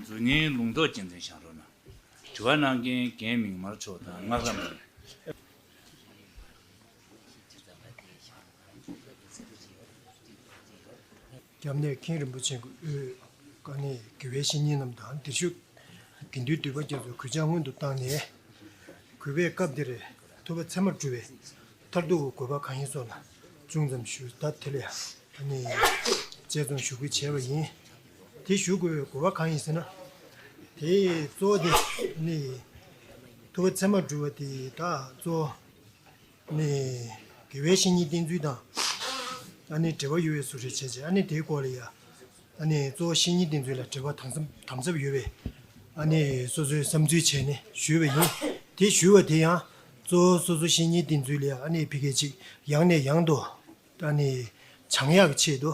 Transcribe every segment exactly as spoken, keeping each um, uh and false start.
གཟུགས་བརྙན་ལུང་རྟོགས་རྒྱལ་མཚན་བཞག་རོགས་གནང་། དྲི་བ་གནང་མཁན་རྒན་མིག་དམར་མཆོག་དང་སྔགས་རམས། སྐྱབས་གནས་མཁན་རིན་པོ་ཆེ་གི་དབུས་ཀ་ནས་དགེ་བའི་བཤེས་གཉེན་རྣམས་དང་དེར་བཞུགས་དགེ་འདུན་འདུས་པ་རྒྱ་མཚོའི་གུས་ཕྱག་སྔོན་དུ་བཏང་ནས། གུས་པས་སྐབས་འདིར་ཐུབ་པ་ཚད་མར་གྲུབ་པའི་མཐར་ཐུག་གི་དགོས་པ་གང་ཡིན་སོགས་ལ་ཅུང་ཙམ་ཞུ། ད་དེ་ལ་ཡང་ཨ་ནི་དཔྱད་རྩོམ་ཞུ་དགོས་བྱས་པ་ཡིན། དེ་ཞུ་དགོས་པའི་དགོས་པ་གང་ཡིན་ཟེར་ན། དེ་གཙོ་བོ་དེ་ཨ་ནི་ཐུབ་པ་ཚད་མར་གྲུབ་པ་དེ་ད་གཙོ་བོ་ནི་དགེ་བའི་བཤེས་གཉེན་བསྟེན་ཚུལ་དང་། ཨ་ནི་འབྲེལ་བ་ཡོད་པའི་བཟོ་འདྲ་བྱས་བྱས། ཨ་ནི་དེའི་སྐོར་ལ་ཡ་ཨ་ནི་གཙོ་བོ་བཤེས་གཉེན་བསྟེན་ཚུལ་ལ་འབྲེལ་བ་དམ་ཟབ་དམ་ཟབ་ཡོད་པའི་ཨ་ནི་སོ་སོའི་བསམ་ཚུལ་བྱས་ནས་ཞུས་པ་ཡིན། དེ་ཞུས་པ་དེ་ཡང་གཙོ་བོ་སོ་སོ་བཤེས་གཉེན་བསྟེན་ཚུལ་ལ་ཡ་ཨ་ནི་ཕ་གི་ཅིག་ཡང་ནས་ཡང་དུ་ཨ་ནི་སྦྱང་ཡག་ཆེད་དུ་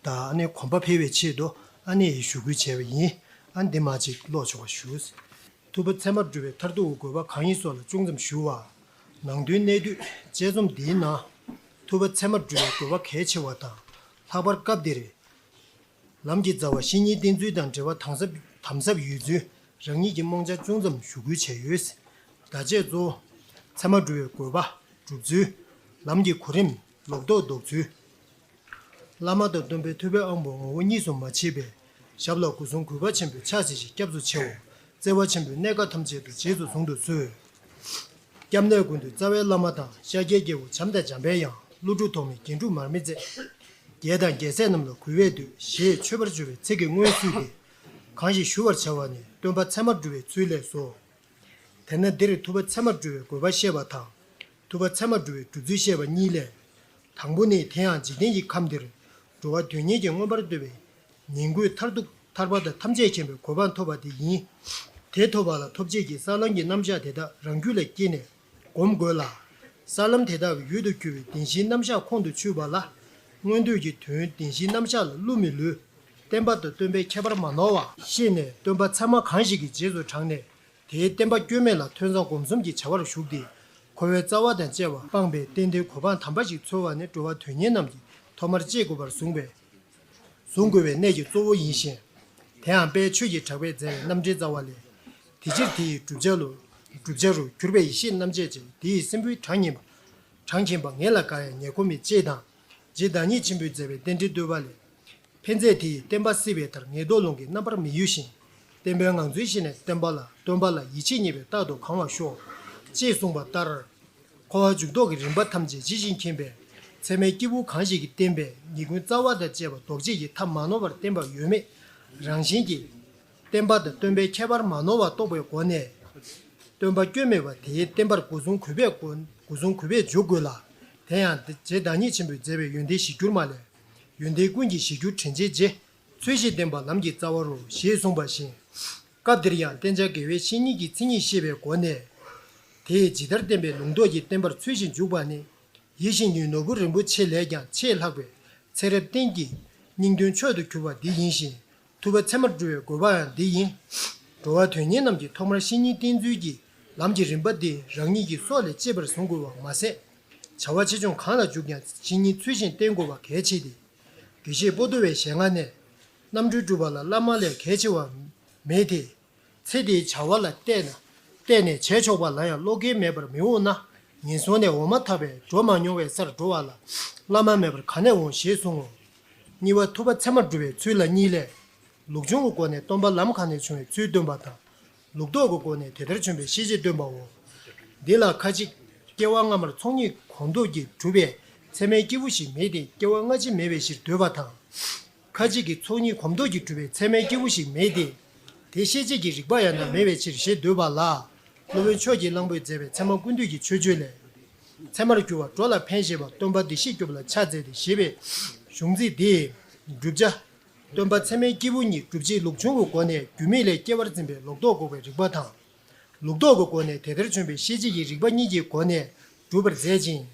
དང་། ཨ་ནི་གོམས་པ་འཕེལ་བའི་ཆེད་དུ་ཨ་ནི་ཞུ་སྐུལ་བྱས་པ་ཡིན། ཨ་ནི་འདི་མ་ཅིག་ཀློག་ཆོག་པ་ཞུ། ཐུབ་པ་ཚད་མར་གྲུབ་པའི་མཐར་ཐུག་གི་དགོས་པ་གང་ཡིན་སོགས་ལ་ཅུང་ཙམ་ཞུ་བ། ནང་དོན་གནད་བསྡུས། དཔྱད་རྩོམ་འདིའི་ནང་ཐུབ་པ་ཚད་མར་གྲུབ་པའི་དགོས་པ་གལ་ཆེ་བ་དང་། ལྷག་པར་སྐབས་འདིར་ལམ་གྱི་རྩ་བ་བཤེས་གཉེན་བསྟེན་ཚུལ་དང་འབྲེལ་བ་དམ་ཟབ་དམ་ཟབ་ཡོད་ཚུལ་རང་ཉིད་ཀྱི་རྨོངས་འཆར་ཅུང་ཙམ་ཞུ་སྐུལ་བྱས་ཡོད། བརྡ་ཆད་གཙོ་བོ། ཚད་མར་གྲུབ་པའི་དགོས་པ། སྒྲུབ་ཚུལ། ལམ་གྱི་གོ་རིམ། ལོག་རྟོག་ཟློག་ཚུལ། བླ་མ་དང་སྟོན་པའི་ཐུབ་པའི་དབང་པོ་ངོ་བོ་གཉིས་སུ་མ་ཕྱེ་བའི་ཞབས་ལ་སྒོ་གསུམ་གུས་པ་ཆེན་པོས་ཕྱག་འཚལ་ཞིང་སྐྱབས་སུ་མཆིའོ། བརྩེ་བ་ཆེན་པོས་གནས་སྐབས་ཐམས་ཅད་དུ་རྗེས་སུ་བཟུང་དུ་གསོལ། སྐྱབས་གནས་ཀུན་འདུས་རྩ་བའི་བླ་མ་དང་། ཤཱཀྱའི་རྒྱལ་པོ་བྱམས་དང་འཇམ་པའི་དབྱངས། ཀླུ་སྒྲུབ་ཐོགས་མེད་རྒྱན་དྲུག་མར་མེ་མཛད། རྒྱལ་དང་རྒྱལ་སྲས་རྣམས་ལ་གུས་པས་འདུད། ཞེས་མཆོད་པར་བརྗོད་པའི་ཚིག་གི་སྔོན་བསུས་ཏེ། གང་ཞིག་ཞུ་བར་བྱ་བ་ནི་སྟོན་པ་ཚད་མར་གྲུབ་པའི་ཚུལ་ལས་སོ། དེས་ན་འདིར་ཐུབ་པ་ཚད་མར་གྲུབ་པའི་དགོས་པ་བཤད་པ་དང་། ཐུབ་པ་ཚད་མར་གྲུབ་པའི་སྒྲུབ་ཚུལ་བཤད་པ་གཉིས་ལས། དང་པོ་ནི། དེ་ཡང་འཇིག་རྟེན་གྱི་ཁམས་འདིར་འགྲོ་བ་དོན་གཉེར་གྱི་མངོན་པར་བསྟོད་པའི་ཉིང་དགོས་མཐར་ཐུག་ཐར་པ་དང་ཐམས་ཅད་མཁྱེན་པའི་གོ་འཕང་ཐོབ་པ་དེ་ཡིན། དེ་ཐོབ་པ་ལ་ཐོབ་བྱེད་ཀྱི་ས་ལམ་གྱི་རྣམ་གཞག་དེ་དག་རང་རྒྱུད་ལ་སྐྱེས་ནས་སྒོམ་དགོས་ལ། ས་ལམ་དེ་དག་གི་ཡུལ་དུ་གྱུར་པའི་བདེན་བཞིའི་རྣམ་གཞག་ཁོང་དུ་ཆུད་པ་ལ་མངོན་འདོད་ཀྱི་དོན་བདེན་བཞིའི་རྣམ་གཞག་ལ་བསླུ་མི་བསླུ། བསྟན་པ་དང་སྟོན་པའི་ཁྱད་པར་མ་ནོར་བ་ཤེས་ནས་སྟོན་པ་ཚད་མ་གང་ཞིག་གི་རྗེས་སུ་འབྲངས་ནས། དེའི་བསྟན་པ་སྐྱོན་མེད་ལ་ཐོས་བསམ་སྒོམ་གསུམ་གྱི་བྱ་བར་ཞུགས་ཏེ། འཁོར་བའི་རྩ་བ་དང་བཅས་པ་སྤངས་པའི་རྟེན་འབྲེལ་གོ་འཕང་དམ་པ་ཞིག་འཚོལ་བ་ནི་འགྲོ་བ་དོན་གཉེར་རྣམས་ཀྱིས་ཐོག་མར་གཅེས་དགོས་པར་བཟུང་བའི་བཟུང་དགོས་པའི་གནད་ཀྱི་གཙོ་བོ་ཡིན་ཞིང་། དེའང་དཔལ་ཆོས་ཀྱི་གྲགས་པས་མཛད་པའི་རྣམ་འགྲེལ་རྩ་བ་ལས། དེ་ཕྱིར་དེ་ཡི་བསྒྲུབ་བྱ་ལུ། བསྒྲུབ་བྱ་རུ་གྱུར་པའི་ཡེ་ཤེས་རྣམ་འབྱེད་ཅེས། དེ་ཡི་སྲིན་པོའི་གྲངས་ངེས་པ། གྲངས་མཁྱེན་པ་ངེས་ལ་དགའ་ཡང་ཉེར་མཁོ་མེད། ཅེས་དང་། རྗེ་བདག་ཉིད་ཆེན་པོས་མཛད་པའི་རྟེན་འབྲེལ་བསྟོད་པ་ལས། ཕན་མཛད་དེ་ཡི་བསྟན་པ་སྲིད་པའི་མཐར། ངེས་རྟོགས་ལོངས་ཀྱི་རྣམ་པར་མི་གཡོ་ཞིང་། བསྟན་པའི་ངང་ཚུལ་ཤེས་ནས་བསྟན་པ་ལ། སྟོན་པ་ལ་ཡིད་ཆེས་རྙེད་པས་རྟག་ཏུ་གང་བར་ཤོག་ཅེས་གསུངས་པ་ལྟར། འཁོར་བ་འཇུག་ལྡོག་གི་རིམ་པ་ཐམས་ཅད་ཇི་བཞིན་མཁྱེན་པའི་ཚད་མའི་སྐྱེས་བུ་གང་ཞིག་གིས་བསྟན་པའི་ཉེས་ཀུན་རྩ་བ་དང་བཅས་པ་ཟློག་བྱེད་ཀྱི་ཐབས་མ་ནོར་བར་བསྟན་པ་ཡོད་མེད་རང་བཞིན་གྱིས། བསྟན་པ་དང་སྟོན་པའི་ཁྱད་པར་མ་ནོར་བ་རྟོགས་པའི་སྒོ་ནས། སྟོན་པ་སྐྱོན་མེད་པ་དེའི་བསྟན་པར་སྒོ་གསུམ་གུས་པས་སྒོ་སྒོ་གསུམ་གུས་པས་འཇུག་དགོས་ལ། དེ་ཡང་རྗེ་བདག་ཉིད་ཆེན་པོས་མཛད་པའི་ཡོན་ཏན་གཞིར་གྱུར་མ་ལས། ཡོན་ཏན་ཀུན་གྱི་གཞིར་གྱུར་དྲན་བྱེད་རྗེ། ཚུལ་བཞིན་བསྟེན་པ་ལམ་གྱི་རྩ་བ་རུ། ཞེས་གསུངས་པ་བཞིན། སྐབས་འདིར་ཡང་བསྟེན་བྱ་དགེ་བའི་བཤེས་གཉེན་གྱི་མཚན་ཉིད་ཤེས་པའི་སྒོ་ནས། དེས་ཇི་ལྟར་བསྟན་པའི་ལུང་རྟོགས་ཀྱི་བསྟན་པར་ཚུལ་བཞིན་འཇུག་པ་ནི། ཡིད་བཞིན་གྱི་ནོར་བུ་རིན་པོ་ཆེ་ལས་ཀྱང་ཆེས་ལྷག་པའི་ཚེ་རབས་གཏན་གྱི་སྙིང་དོན་མཆོག་ཏུ་གྱུར་པ་འདི་ཡིན་ཞིང་། ཐུབ་པ་ཚད་མར་གྲུབ་པའི་དགོས་པ་ཡང་འདི་ཡིན། འགྲོ་བ་དོན་གཉེར་རྣམས་ཀྱིས་ཐོག་མར་བཤེས་གཉེན་བསྟེན་ཚུལ་གྱི་ལམ་གྱི་རིམ་པ་འདི་རང་ཉིད་ཀྱི་སྲོག་ལས་གཅེས་པར་བཟུང་དགོས་པ་མ་ཟད། བྱ་བ་ཆེ་ཆུང་གང་ལ་འཇུག་ཀྱང་བཤེས་གཉེན་ཚུལ་བཞིན་བསྟེན་དགོས་པ་གལ་ཆེ་སྟེ། དགེ་བཤེས་པོ་ཏོ་བའི་ཞལ་སྔ་ནས། རྣམ་གྲོལ་སྒྲུབ་པ་ལ་བླ་མ་ལས་གལ་ཆེ་བ་མེད་དེ། ཚེ་འདིའི་བྱ་བ་ལ་བལྟས་ན། བལྟས་ནས་བྱས་ཆོག་པ་ལ་ཡང་བློ་འགེལ་མེད་པར་མི་འོང་ན། ངན་སོང་ནས་འོང་མ་ཐག་པའི་འགྲོ་མ་མྱོང་བའི་སར་འགྲོ་བ་ལ། བླ་མ་མེད་པར་ག་ནས་འོང་ཞེས་གསུང་ངོ་། གཉིས་པ་ཐུབ་པ་ཚད་མར་གྲུབ་པའི་ཚུལ་ལ་གཉིས་ལས། ལུགས་འབྱུང་གི་སྒོ་ནས་སྟོན་པ་ལམ་གང་ནས་བྱུང་བའི་ཚུལ་སྟོན་པ་དང་། ལུགས་ལྡོག་གི་སྒོ་ནས་དེ་ལྟར་བྱུང་བའི་ཤེས་བྱེད་སྟོན་པའོ། འདི་ལ་ཁ་ཅིག་སྐྱེ་བ་སྔ་མར་ཚོགས་གཉིས་གོམས་ལྡོག་གིས་གྲུབ་པའི་ཚད་མའི་སྐྱེས་བུ་ཞིག་མེད་དེ། སྐྱེ་བ་སྔ་ཕྱི་མེད་པའི་ཕྱིར་འདོད་པ་དང་། ཁ་ཅིག་གིས་ཚོགས་གཉིས་གོམས་ལྡོག་གིས་གྲུབ་པའི་ཚད་མའི་སྐྱེས་བུ་ཞིག་མེད་དེ། དེ་ཤེས་བྱེད་ཀྱི་རིགས་པ་ཡང་དག་མེད་པའི་ཕྱིར་ཞེས་འདོད་པ་ལ། སློབ་དཔོན་ཕྱོགས་ཀྱི་གླང་པོས་མཛད་པའི་ཚད་མ་ཀུན་བཏུས་ཀྱི་མཆོད་བརྗོད་ལས། ཚད་མར་གྱུར་པ་འགྲོ་ལ་ཕན་ཞེས་པ་སྟོན་པ་བདེ་གཤེགས་སྐྱོབ་ལ་ཕྱག་འཚལ་ཏེ་ཞེས་པའི་གཞུང་ཚིག་འདིས། བསྒྲུབ་བྱ། སྟོན་པ་ཚད་མའི་སྐྱེས་བུ་ཉིད་སྒྲུབ་བྱེད་ལུགས་འབྱུང་གི་སྒོ་ནས་རྒྱུ་མེད་ལས་སྐྱེ་བར་འཛིན་པའི་ལོག་རྟོག་འགོག་པའི་རིགས་པ་དང་། ལུགས་ལྡོག་གི་སྒོ་ནས་དེ་ལྟར་བྱུང་བའི་ཤེས་བྱེད་ཀྱི་རིགས་པ་གཉིས་ཀྱི་སྒོ་ནས་སྒྲུབ་པར་མཛད་ཅིང་།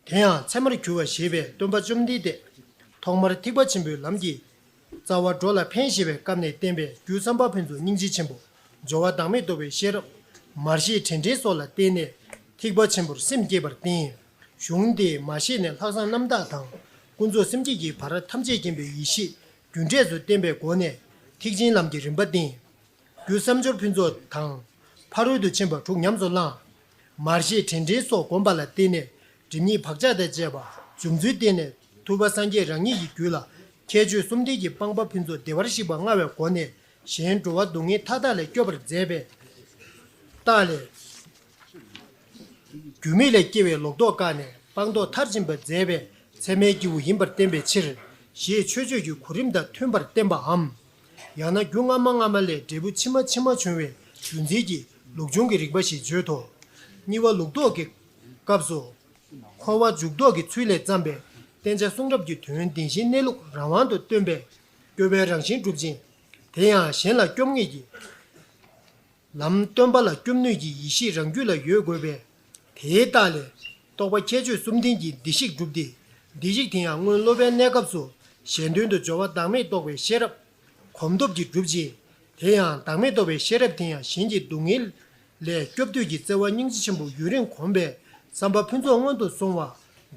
དེ་ཡང་ཚད་མར་གྱུར་པ་ཞེས་པས་སྟོན་པ་བཅོམ་ལྡན་འདས་ཐོག་མར་ཐེག་པ་ཆེན་པོའི་ལམ་གྱི་རྩ་བ་འགྲོ་ལ་ཕན་ཞེས་པའི་སྐབས་ནས་བསྟན་པའི་རྒྱུ་བསམ་པ་ཕུན་ཚོགས་སྙིང་རྗེ་ཆེན་པོ། སྦྱོར་བ་བདག་མེད་རྟོགས་པའི་ཤེས་རབ། མར་ཤེས་དྲན་འདྲེན་སོགས་ལ་བརྟེན་ནས་ཐེག་པ་ཆེན་པོར་སེམས་བསྐྱེད་པར་བསྟན། གཞུང་འདིའི་མར་ཤེས་ནས་ལྷག་བསམ་རྣམ་དག་དང་ཀུན་རྫོབ་སེམས་བསྐྱེད་ཀྱི་བར་ཐམས་ཅད་མཁྱེན་པའི་ཡེ་ཤེས་རྒྱུ་འབྲས་སུ་བསྟན་པའི་སྒོ་ནས། ཐེག་ཆེན་ལམ་གྱི་རིམ་པ་བསྟན། རྒྱུ་བསམ་སྦྱོར་ཕུན་ཚོགས་དང་། ཕ་རོལ་ཏུ་ཕྱིན་པ་དྲུག་ཉམས་སུ་བླངས། མར་ཤེས་དྲན་འདྲེན་སོགས་བསྒོམ་པ་ལ་བརྟེན་ནས་སྒྲིབ་གཉིས་བག་ཆགས་དང་བཅས་པ་འཇོམས་ཚུལ་བསྟན་ནས། ཐུབ་པ་སངས་རྒྱས་རང་ཉིད་ཀྱི་རྒྱུད་ལ་ཁྱད་ཆོས་གསུམ་ལྡན་གྱི་སྤངས་པ་ཕུན་ཚོགས་བདེ་བར་གཤེགས་པ་མངའ་བའི་སྒོ་ནས། གཞན་འགྲོ་བ་སྡུག་བསྔལ་མཐའ་དག་ལས་སྐྱོབ་པར་མཛད་པའི་རྟགས་ལས། རྒྱུ་མེད་ལས་སྐྱེ་བའི་ལོག་རྟོག་བཀག་ནས་སྤངས་རྟོགས་མཐར་ཕྱིན་པ་མཛད་པའི་ཚད་མའི་སྐྱེས་བུ་ཡིན་པར་བསྟན་པའི་ཕྱིར། ཞེས་མཆོད་བརྗོད་ཀྱི་གོ་རིམ་དང་མཐུན་པར་བསྟན་པའམ། ཡང་ན་རྒྱུ་སྔ་མ་སྔ་མ་ལས་འབྲས་བུ་ཕྱི་མ་ཕྱི་མ་བྱུང་བའི་རྒྱུ་མཚན་གྱིས་ལུགས་འབྱུང་གི་རིགས་པ་ཞེས་བརྗོད་དོ། གཉིས་པ་ལུགས་ལྡོག་གི་སྐབས་སུ། འཁོར་བ་འཇུག་ལྡོག་གི་ཚུལ་ལས་བརྩམས་པའི་བསྟན་བྱ་གསུང་རབ་ཀྱི་དོན་བདེན་བཞིའི་གནས་ལུགས་རང་དབང་དུ་སྟོན་པའི་སྐྱོབ་པའི་རང་བཞིན་གྲུབ་ཅིང་། དེ་ཡང་གཞན་ལ་སྐྱོབ་ངེས་ཀྱི་ལམ་སྟོན་པ་ལ་སྐྱོབ་ནུས་ཀྱི་ཡེ་ཤེས་རང་རྒྱུད་ལ་ཡོད་དགོས་པས། དེའི་རྟགས་ལས། རྟོགས་པ་ཁྱད་ཆོས་གསུམ་ལྡན་གྱི་བདེ་གཤེགས་གྲུབ་སྟེ། བདེ་གཤེགས་དེ་ཡང་སྔོན་སློབ་པའི་གནས་སྐབས་སུ་གཞན་དོན་དུ་སྦྱོར་བ་བདག་མེད་རྟོགས་པའི་ཤེས་རབ་གོམས་སྟོབས་ཀྱིས་གྲུབ་ཅིང་། དེ་ཡང་བདག་མེད་རྟོགས་པའི་ཤེས་རབ་དེ་ཡང་གཞན་གྱི་སྡུག་བསྔལ་ལས་སྐྱོབ་འདོད་ཀྱི་བརྩེ་བ་སྙིང་རྗེ་ཆེན་པོ་ཡུན་རིང་གོམས་པའི་བསམ་པ་ཕུན་ཚོགས་མངོན་དུ་སོང་བ་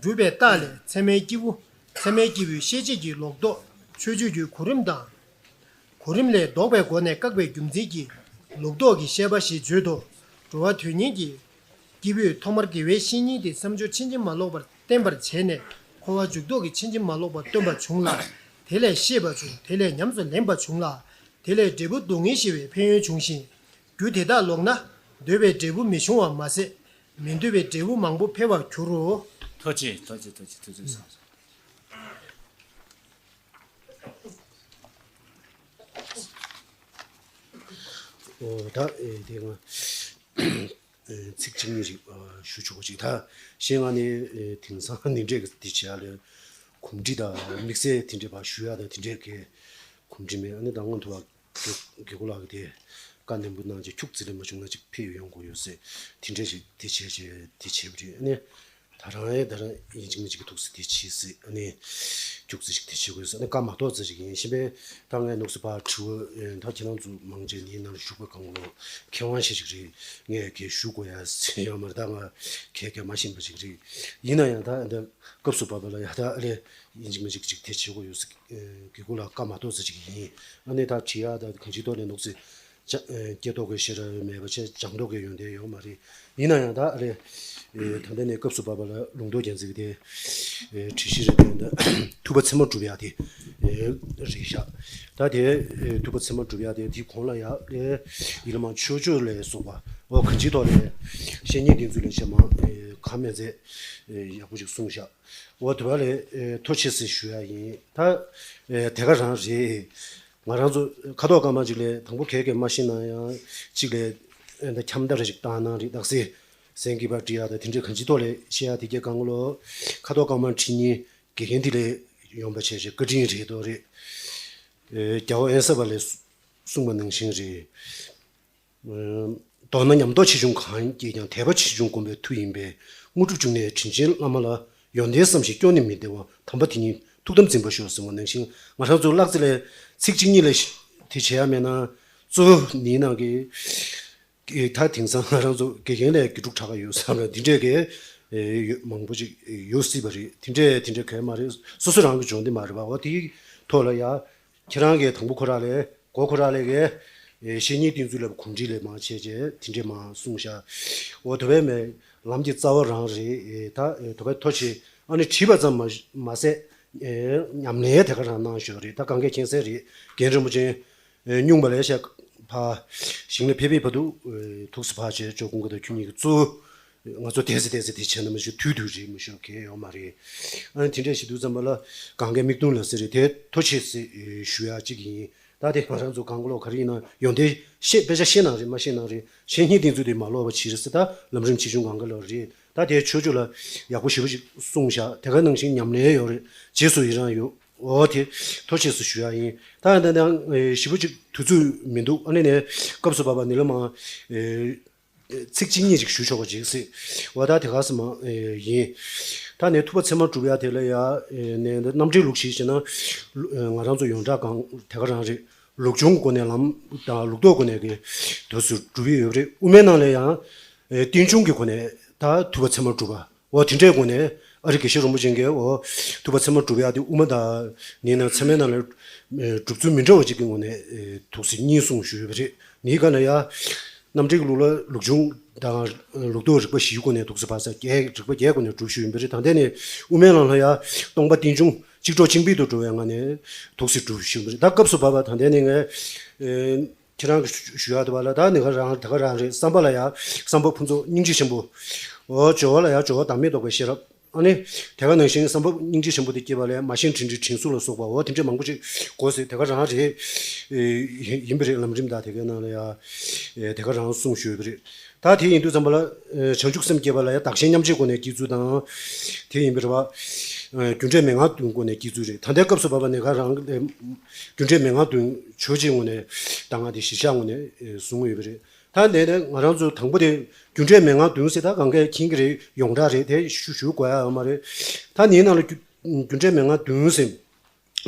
གྲུབ་པའི་རྟགས་ལས། ཚད་མའི་སྐྱེས་བུ། ཚད་མའི་སྐྱེས་བུའི་ཤེས་བྱེད་ཀྱི་ལོག་རྟོག་མཆོད་བརྗོད་ཀྱི་གོ་རིམ་དང་། གོ་རིམ་ལས་ལྡོག་པའི་སྒོ་ནས་བཀག་པའི་རྒྱུ་མཚན་གྱིས་ལུགས་ལྡོག་གི་བཤད་པ་ཞེས་བརྗོད་དོ། འགྲོ་བ་དོན་གཉེར་གྱི་སྐྱེས་བུས་ཐོག་མར་དགེ་བའི་བཤེས་གཉེན་དེ་བསམ་སྦྱོར་ཕྱིན་ཅི་མ་ལོག་པར་བསྟེན་པར་བྱས་ནས། འཁོར་བ་འཇུག་ལྡོག་གི་ཕྱིན་ཅི་མ་ལོག་པ་སྟོན་པ་བྱུང་ལ། དེ་ལས་ཤེས་པ་བྱུང་། དེ་ལས་ཉམས་སུ་ལེན་པ་བྱུང་ལ། དེ་ལས་འབྲས་བུ་སྡུག་བསྔལ་ཞི་བའི་ཕན་ཡོན་བྱུང་ཞིང་། རྒྱུ་དེ་དག་ལོག་ན་འདོད་པའི་འབྲས་བུ་མི་འབྱུང་བ་མ་ཟད། མི་འདོད་པའི་འབྲས་བུ་མང་པོ་འཕེལ་བར་འགྱུར་རོ། ཐུགས་རྗེ་ཆེ། ཐུགས་རྗེ་ཆེ། ཐུགས་རྗེ་ཆེ། ཐུགས་རྗེ་ཆེ། ཨོ་ད་ཨེ་དེ་ང་ཨེ་ཚིག་གཅིག་གཉིས་ཅིག་ཨ་ཞུ་ཆོག་གོ་ཅིག་ད་གཞན་ང་ནི་ཨེ་དེང་སང་ནི་འདྲེ་གི་དེ་བྱེད་ཡ་ལ་གོམས་འདྲིས་དང་དམིགས་བསལ་དེ་འདྲེ་བ་ཞུ་ཡ་དང་དེ་འདྲེ་གི་གོམས་འདྲིས་མེད། ཨ་ནི་ད་སྔོན་དུ་བ་དགེ་དགེ་སྐོར་ལགས་ཀྱི་དེ་བཀའ་ནན་པོ་གནང་ཅིག་ཁྱུག་ཙི་ལས་མ་བྱུང་ན་ཅིག་ཕེབས་ཡོང་དགོས་ཡོད་ཟེར་དེ་འདྲེ་ཅིག་དེ་བྱས་བྱས་དེ་བྱས་པ་རེད། ཨ་ནི། ད་རང་ཡང་ད་རང་ཡིན་གཅིག་མིན་གཅིག་གི་ཐུགས་སུ་དེ་བྱེད་སྲིད། ཨ་ནི་རྒྱུགས་ཙི་ཞིག་དེ་བྱེད་དགོས་ཟེར། ཨ་ནི་བཀའ་མ་གཏོགས་ཙི་ཞིག་ཡིན་ཞིང་པས། ད་ངས་ནུག་སི་ཕར་དྲི་བ་ཨེ་ད་ཁྱེད་རང་ཚོ་མང་ཆེ་ནི་ནང་ལ་བཞུགས་པའི་སྒང་ལོ་མཁས་དབང་ཞིག་ཞིག་རེད། ངས་གལ་ཞུ་དགོས་ཡ་ཟེར་ཡོད་མ་རེད། ད་ང་གལ་གལ་མ་ཤེས་པ་ཞིག་རེད། ཡིན་ན་ཡང་ད་ཨ་ནི་སྐབས་སུ་བབས་པ་ལ་ཡ་ད་ཨ་ནི་ཡིན་གཅིག་མིན་གཅིག་ཅིག་དེ་བྱེད་དགོས་ཡོད་ཟེར། ཨེ་གི་གུ་ལ་བཀའ་མ་གཏོགས་ཙི་ཞིག་ཡིན། ཨ་ནི་ད་དྲི་ཡ་ད་གང་ཅིའི་ཐོག་ནས་ནུག་སི། ཅ་ཨེ་སྐྱེ་རྟོགས་ཀྱི་ཤེས་རབ་མེད་པ་བྱས་སྦྱང་རྟོགས་ཀྱི་ཡོན་ཏན་ཡོད་མ་རེད། ཡིན་ན་ཡང་ད་རེད། ཨེ་ད་ལྟ་ནས་སྐབས་སུ་བབས་པ་ལ་ལུང་རྟོགས་རྒྱན་ཚིག་དེ་ཨེ་བྲིས་གཞི་རེད་དེ་འདི་ཐུབ་པ་ཚད་མར་སྒྲུབ་ཡག་དེ་ཨེ་རེད་ཤག་ད་དེ་ཨེ་ཐུབ་པ་ཚད་མར་སྒྲུབ་ཡག་དེ་དེ་གོང་ལ་ཡག་ཨེ་ཡིད་ལ་མ་ཆོས་སྤྱོད་ལས་སོགས་པ་འོ་གང་ཅིའི་ཐོག་ནས་བཤེས་གཉེན་དེ་ཚོ་ལས་བྱས་མ་ཨེ་གང་མེད་ཚེ་ཨེ་ཡག་པོ་ཞིག་གསུངས་ཤག་འོ་དེ་བ་ལས་ཨེ་ཐུགས་རྗེ་ཆེ་ཞུ་ཡག་ཡིན། ད་ཨེ་དེ་ག་རང་རེད། ང་རང་ཚོ་ཁ་དོག་དཀར་དམར་གཅིག་ལས་དང་པོ་གས་གས་མ་ཤེས་ན་ཡང་གཅིག་ལས་ཨེ་འདི་འཁྱམ་ད་རེ་ཞིག་བཏང་གནང་རེད། དག་སེ་སེང་གི་པར་བྲིས་ཡ་ད་དེ་འདྲའི་གང་ཅི་ཐོག་ལས་བཤད་ཡ་དེ་གས་གང་ལོ་ཁ་དོག་དཀར་དམར་ཁྲི་གཉིས་དགེ་རྒན་དེ་ལས་ཡོང་པ་བྱས་བྱས་བཀའ་དྲིན་རེད་དོ་རེད། ཨེ་རྒྱལ་བ་ཨེ་ས་བ་ལས་གསུངས་པ་ནང་བཞིན་རེད། མདོར་ན་ཉམས་རྟོགས་ཆེ་ཆུང་གང་སྐྱེས་ཀྱང་དད་པ་ཆེ་ཆུང་སྒོམ་པའི་མཐུ་ཡིན་པས། དངོས་གྲུབ་འབྱུང་གནས་དྲིན་ཅན་བླ་མ་ལ། ཡོན་ཏན་བསམ་ཞིང་སྐྱོ་ནས་མི་བདེ་བ། དམ་པ་དེ་ཉིད་ཐུགས་དམ་འཛིན་པར་ཤོག་ཟེར་བ་ནང་བཞིན་ང་རང་ཚོ་ཀློག་ཚེ་ལས་ཚིག་གཅིག་གཉིས་ལས་དེ་བྱེད་ཡ་མེད་ན་གཙོ་བོ་ནི་ནང་གི་ད་དེང་སང་ང་རང་ཚོ་དགེ་རྒན་ལས་དགེ་ཕྲུག་དྲག་ག་ཡོད་བསམ་ལ་འདི་འདྲས་ཀྱི་ཡོད་མང་པོ་ཅིག་ཡོད་སྲིད་པ་རེད། དེ་འདྲས་དེ་འདྲས་གས་མ་རེད། སོ་སོ་རང་གི་སྦྱོང་བདེ་མ་རེད་པ། འོ་དེའི་ཐོག་ལ་ཡ། ཁྱེད་རང་གིས་དང་པོ་ཁོ་ར་ལས་གོ་ཁོ་ར་ལས་ཀའི་ཨེ་བཤེས་གཉེན་བསྟེན་ཚུལ་ལ་གོམས་འདྲིས་ལས་མང་བྱས་རྗེས་དེ་འདྲས་མང་གསུངས་ཤག་འོ་དེ་བས་མེད་ལམ་གྱི་རྩ་བ་རང་རེད། ཨེ་ད་ཨེ་དེ་བས་ཐོ་ཆེ་ཨ་ནི་བྲིས་པ་ཙམ་མ་མ་ཟད་ཨེ་ཉམས་ལེན་དེ་ག་རང་གནང་ཞོར་རེད། ད་གང་གས་མཁྱེན་གསལ་རེད། རྒན་རིན་པོ་ཆེ་ཨེ་སྨྱུང་པ་ལས་ཤག་ཕ་ཞིང་ལ་ཕེབས་པའི་བར་དུ་ཨེ་ཐུགས་སུ་ཕ་ཆེ་ཅོ་ཀུན་ག་དང་ཁྱོད་གཉིས་ཀྱི་གཙོ་བོ། ང་ཚོ་དེ་ཟེ་དེ་ཟེ་དེ་བྱས་ན་མི་ཞུ་དུས་དུས་རེད་མི་ཞུ་གལ་ཡོད་མ་རེད། ཨ་ནི་དེ་འདྲས་ཞིག་དུས་ཙམ་པ་ལ་གང་གའི་མིག་མདུན་ལ་ཟེར་རེད་དེ་ཐོ་ཆེ་ཟེ་ཞུ་ཡ་གཅིག་ཡིན། ད་དེ་ང་རང་ཚོ་གང་ག་ལོ་ག་རེ་ཡིན་ན་ཡོན་ཏན་ཤེས་དཔེ་ཆ་ཤེས་ནང་རེད་མ་ཤེས་ནང་རེད་བཤེས་གཉེན་དེ་ཚོ་དེ་མ་ལོག་པ་བྱེད་རེད་ཟེར། ད་ལམ་རིམ་ཆེ་ཆུང་གང་ག་ལོ་རེད། ད་དེ་ཆོས་ཕྱོགས་ལ་ཡག་པོ་ཞེ་པོ་ཅིག་གསུངས་བཞག་དེ་ག་ནང་བཞིན་ཉམས་ལེན་ཡོད་རེད། རྗེས་སུ་ཡི་རང་ཡོད། འོ་དེ་ཐོ་ཆེ་ཟེ་ཞུ་ཡ་ཡིན། ད་ད་ད་ཞེ་པོ་ཅིག་དུས་ཚོད་མི་འདུག་ཨ་ནི་ནས་སྐབས་སུ་བབས་པ་ནི་ལ་མ། ཚིག་གཅིག་གཉིས་ཅིག་ཞུ་ཆོག་པ་ཅིག་སྲིད། འོ་ད་དེ་ག་སེ་མ་ཡིན། ད་ནས་ཐུབ་པ་ཚད་མར་སྒྲུབ་ཡ་དེ་ལ་ཡ་ནས་རྣམ་འགྲེལ་ལུགས་ཤིག་བྱས་ན། ང་རང་ཚོ་ཡོངས་གྲགས་གང་དེ་ག་རང་རེད། ལུགས་འབྱུང་སྒོ་ནས་ལམ་དང་ལུགས་ལྡོག་སྒོ་ནས་ཀྱི་དུས་སུ་སྒྲུབ་ཀྱི་ཡོད་རེད། དབུ་མའི་ནང་ལ་ཡང་རྟེན་འབྱུང་གི་སྒོ་ནས་ད་ཐུབ་པ་ཚད་མར་སྒྲུབ་པ། འོ་དེ་འདྲའི་སྒོ་ནས་ ཨ་རི་དགེ་བཤེས་རིན་པོ་ཆེ་གིས་འོ་ཐུབ་པ་ཚད་མར་སྒྲུབ་ཡག་དེ་དབུ་མ་དང་ནི་ན་ཚད་མའི་ནང་ལ་ཨེ་སྒྲུབ་ཚུལ་མི་འདྲ་བ་ཅིག་གི་ངོས་ནས་ཨེ་ཐུགས་སྲས་གཉིས་གསུངས་ཞུས་ཡོད་པ་རེད། ནི་ག་ན་ཡ་རྣམ་འགྲེལ་གྱི་ལུགས་ལ་ལུགས་འབྱུང་དང་ལུགས་ལྡོག་རིགས་པ་བཞིའི་སྒོ་ནས་ཐུགས་སྲས་ཕར་ཚུར་བརྒྱད་རིགས་པ་བརྒྱད་སྒོ་ནས་སྒྲུབ་ཞུས་ཡིན་པ་རེད། ད་ལྟ་ནི་དབུ་མའི་ལམ་ལ་ཡ་སྟོང་པ་རྟེན་འབྱུང་གཅིག་གྲོགས་གཅིག་འབིགས་དུ་འགྲོ་བའི་ངང་ནས་ཐུགས་སྲས་སྒྲུབ་ཞུས་པ་རེད། ད་སྐབས་སུ་བབ་པ་ད་ལྟ་ནི་ངས་ཨེ། ཁྱེད་རང་གིས་ཞུ་ཞུ་ཡག་འདུག་པ་ལ། ད་ནི་ག་རང་ད་ག་རང་རེད། བསམ་པ་ལ་ཡ་བསམ་པ་ཕུན་ཚོགས་སྙིང་རྗེ་ཆེན་པོ། འོ་སྦྱོར་བ་ལ་ཡ་སྦྱོར་བ་བདག་མེད་རྟོགས་པའི་ཤེས་རབ། ཨ་ནི་དེ་ག་ནང་བཞིན་བསམ་པ་སྙིང་རྗེ་ཆེན་པོ་དེ་སྐྱེས་པ་ལས་མ་ཤེས་དྲིན་དྲི་དྲིན་གཟོ་ལ་སོགས་པ་འོ་དེ་འདྲ་མང་པོ་ཅིག་དགོས་ཟེར། དེ་ག་རང་རེད། ཨེ་ཡིན་པ་རེད། ལམ་རིམ་དང་དེ་གའི་ནང་ལ་ཡ་ཨེ་དེ་ག་རང་གསུངས་ཞུས་པ་རེད། ད་དེ་ཡིན་དུས་ཙམ་པ་ལ་ཨེ་བྱང་ཆུབ་སེམས་བསྐྱེད་པ་ལ་ཡ་བདག་གཞན་མཉམ་བརྗེའི་སྒོ་ནས་སྐྱེ་ཚུལ་དང་། དེ་ཡིན་པ་རེད་པ། ཨེ་རྒྱུ་འབྲས་མན་ངག་བདུན་སྒོ་ནས་སྐྱེ་ཚུལ་རེད། ད་ལྟའི་སྐབས་སུ་བབ་པ་ནས་ག་རང་ཨེ་རྒྱུ་འབྲས་མན་ངག་བདུན་ཆོས་ཅན་ངོས་ནས་ད་ང་དེ་གཞིར་བཞག་ངོས་ནས་ཨེ་བཟུང་ཡོད་པ་རེད། ད་འདི་ནས་ང་རང་ཚོ་དང་པོ་དེ་རྒྱུ་འབྲས་མན་ངག་བདུན་ཟེར་ད་གང་གས་མཁྱེན་གྱི་རེད། ཡོངས་གྲགས་རེད། དེ་ཞུ་ཞུ་དགོས་ཡ་ཡོད་མ་རེད། ད་འདིའི་ནང་ལ་རྒྱུ་རྒྱུ་འབྲས་མན་ངག་བདུན་ཟེར་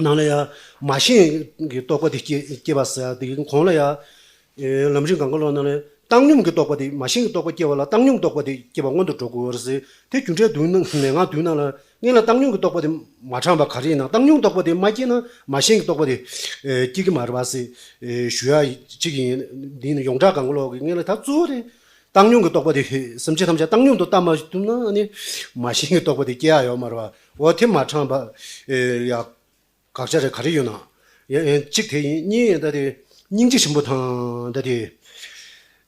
ནང་ལ་ཡ་མ་ཤེས་ཀྱི་རྟོག་པ་དེ་སྐྱེ་སྐྱེ་བ་ཟེར་ཡ་དེ་གོང་ལ་ཡ། ཨེ་ལམ་རིམ་གང་ག་ལོག་ནང་ལ་བཏང་སྙོམས་ཀྱི་རྟོག་པ་དེ་མ་ཤེས་ཀྱི་རྟོག་པ་སྐྱེ་བ་ལ་བཏང་སྙོམས་རྟོག་པ་དེ་སྐྱེ་བ་སྔོན་དུ་འགྲོ་དགོས་པ་རེད་ཟེར། དེ་རྒྱུ་འབྲས་བདུན་ནང་མན་ངག་བདུན་ནང་ལ་སྔོན་ལ་བཏང་སྙོམས་ཀྱི་རྟོག་པ་དེ་མ་དྲངས་པ་ག་རེ་ཡིན་ན། བཏང་སྙོམས་རྟོག་པ་དེ་མ་སྐྱེས་ན་མ་ཤེས་ཀྱི་རྟོག་པ་དེ་ཨེ་སྐྱེ་གི་མ་རེད་པ་ཟེར་ཨེ་ཞུ་ཡ་གཅིག་ཡིན། འདི་ནི་ཡོངས་གྲགས་གང་ག་ལོག་གི་སྔོན་ལ་ད་གཙོ་བོ་དེ་བཏང་སྙོམས་ཀྱི་རྟོག་པ་དེ་སེམས་ཅན་ཐམས་ཅད་བཏང་སྙོམས་དུ་ལྟ་མ་ཐུབ་ན་ནི་མ་ཤེས་ཀྱི་རྟོག་པ་དེ་སྐྱེ་ཡ་ཡོད་མ་རེད་པ། འོ་དེ་མ་དྲངས་པ་ཨེ་ཡ། དགག་བྱ་རེ་ག་རེ་ཡོད་ན། ཡ་ཡ་གཅིག་དེ་ཡིན། གཉིས་ད་དེ་སྙིང་རྗེ་ཆེན་པོ་དང་ད་དེ་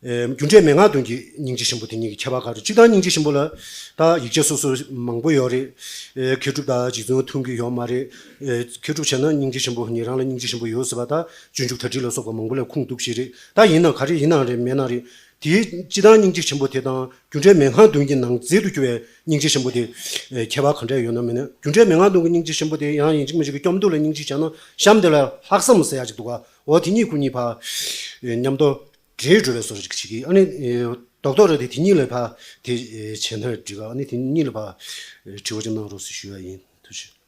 ཨེ་རྒྱུ་འབྲས་མན་ངག་བདུན་གྱི་སྙིང་རྗེ་ཆེན་པོ་དེ་གཉིས་ཀྱི་ཁྱད་པར་ག་རེ། སྤྱིར་བཏང་སྙིང་རྗེ་ཆེན་པོ་ལ་ད་ཡིག་ཆ་སོ་སོ་མང་པོ་ཡོད་རེད། ཨེ་མཁས་གྲུབ་དང་རྗེ་བཙུན་མཐུན་གྱི་ཡོད་མ་རེད། ཨེ་མཁས་གྲུབ་བྱས་ན་སྙིང་རྗེ་ཆེན་པོ་ཉན་རང་ལ་སྙིང་རྗེ་ཆེན་པོ་ཡོད་ཟེར་བ་ད་སྤྱོད་འཇུག་དར་ཊིག་ལ་སོགས་པ་མང་པོ་ལ་ཁུངས་གཏུགས་ཤིག་རེད། ད་ཡིན་ནའང་ག་རེ་ཡིན་ནའང་རེད་མེད་ནའང་རེད། དེའི་སྤྱིར་བཏང་སྙིང་རྗེ་ཆེན་པོ་དེ་དང་རྒྱུ་འབྲས་མན་ངག་བདུན་གྱི་ནང་འཛིན་དུ་གྱུར་བའི་སྙིང་རྗེ་ཆེན་པོ་དེ་ཨེ་ཁྱད་པར་ག་འདྲ་ཡོད་ན་མེད་ན། རྒྱུ་འབྲས་མན་ངག་བདུན་གྱི་སྙིང་རྗེ་ཆེན་པོ་དེ་ཡང་ཡིན་གཅིག་མིན་གཅིག་གི་སྐྱོབ་འདོད་ལ་སྙིང་རྗེ་བྱས་ན་གཤམ་དེ་ལ་ལྷག་བསམ་ཟེར་ཡག་ཅིག་འདུག་ག་འོ་དེ་གཉིས་ཁོ་གཉིས་བར་ཨེ་མཉམ་དུ་འདྲེས་འགྲོ་བའི་བཟོ་འདྲ་ཅིག་བྱེད་ཀྱི། ཨ་ནི་ཨེ་རྡོག་རྡོག་རེ་དེ་དེ་གཉིས་ལ་ཕར་དེ་ཨེ་བྱས་ན་འགྲིག་ག་ཨ་ནི་དེ་གཉིས་ལ་ཕར་ཨེ་དྲི་བ་ཅིག་གནང་རོགས་ཞེས་ཞུ་ཡ་ཡིན། ཐུགས་རྗེ་ཆེ།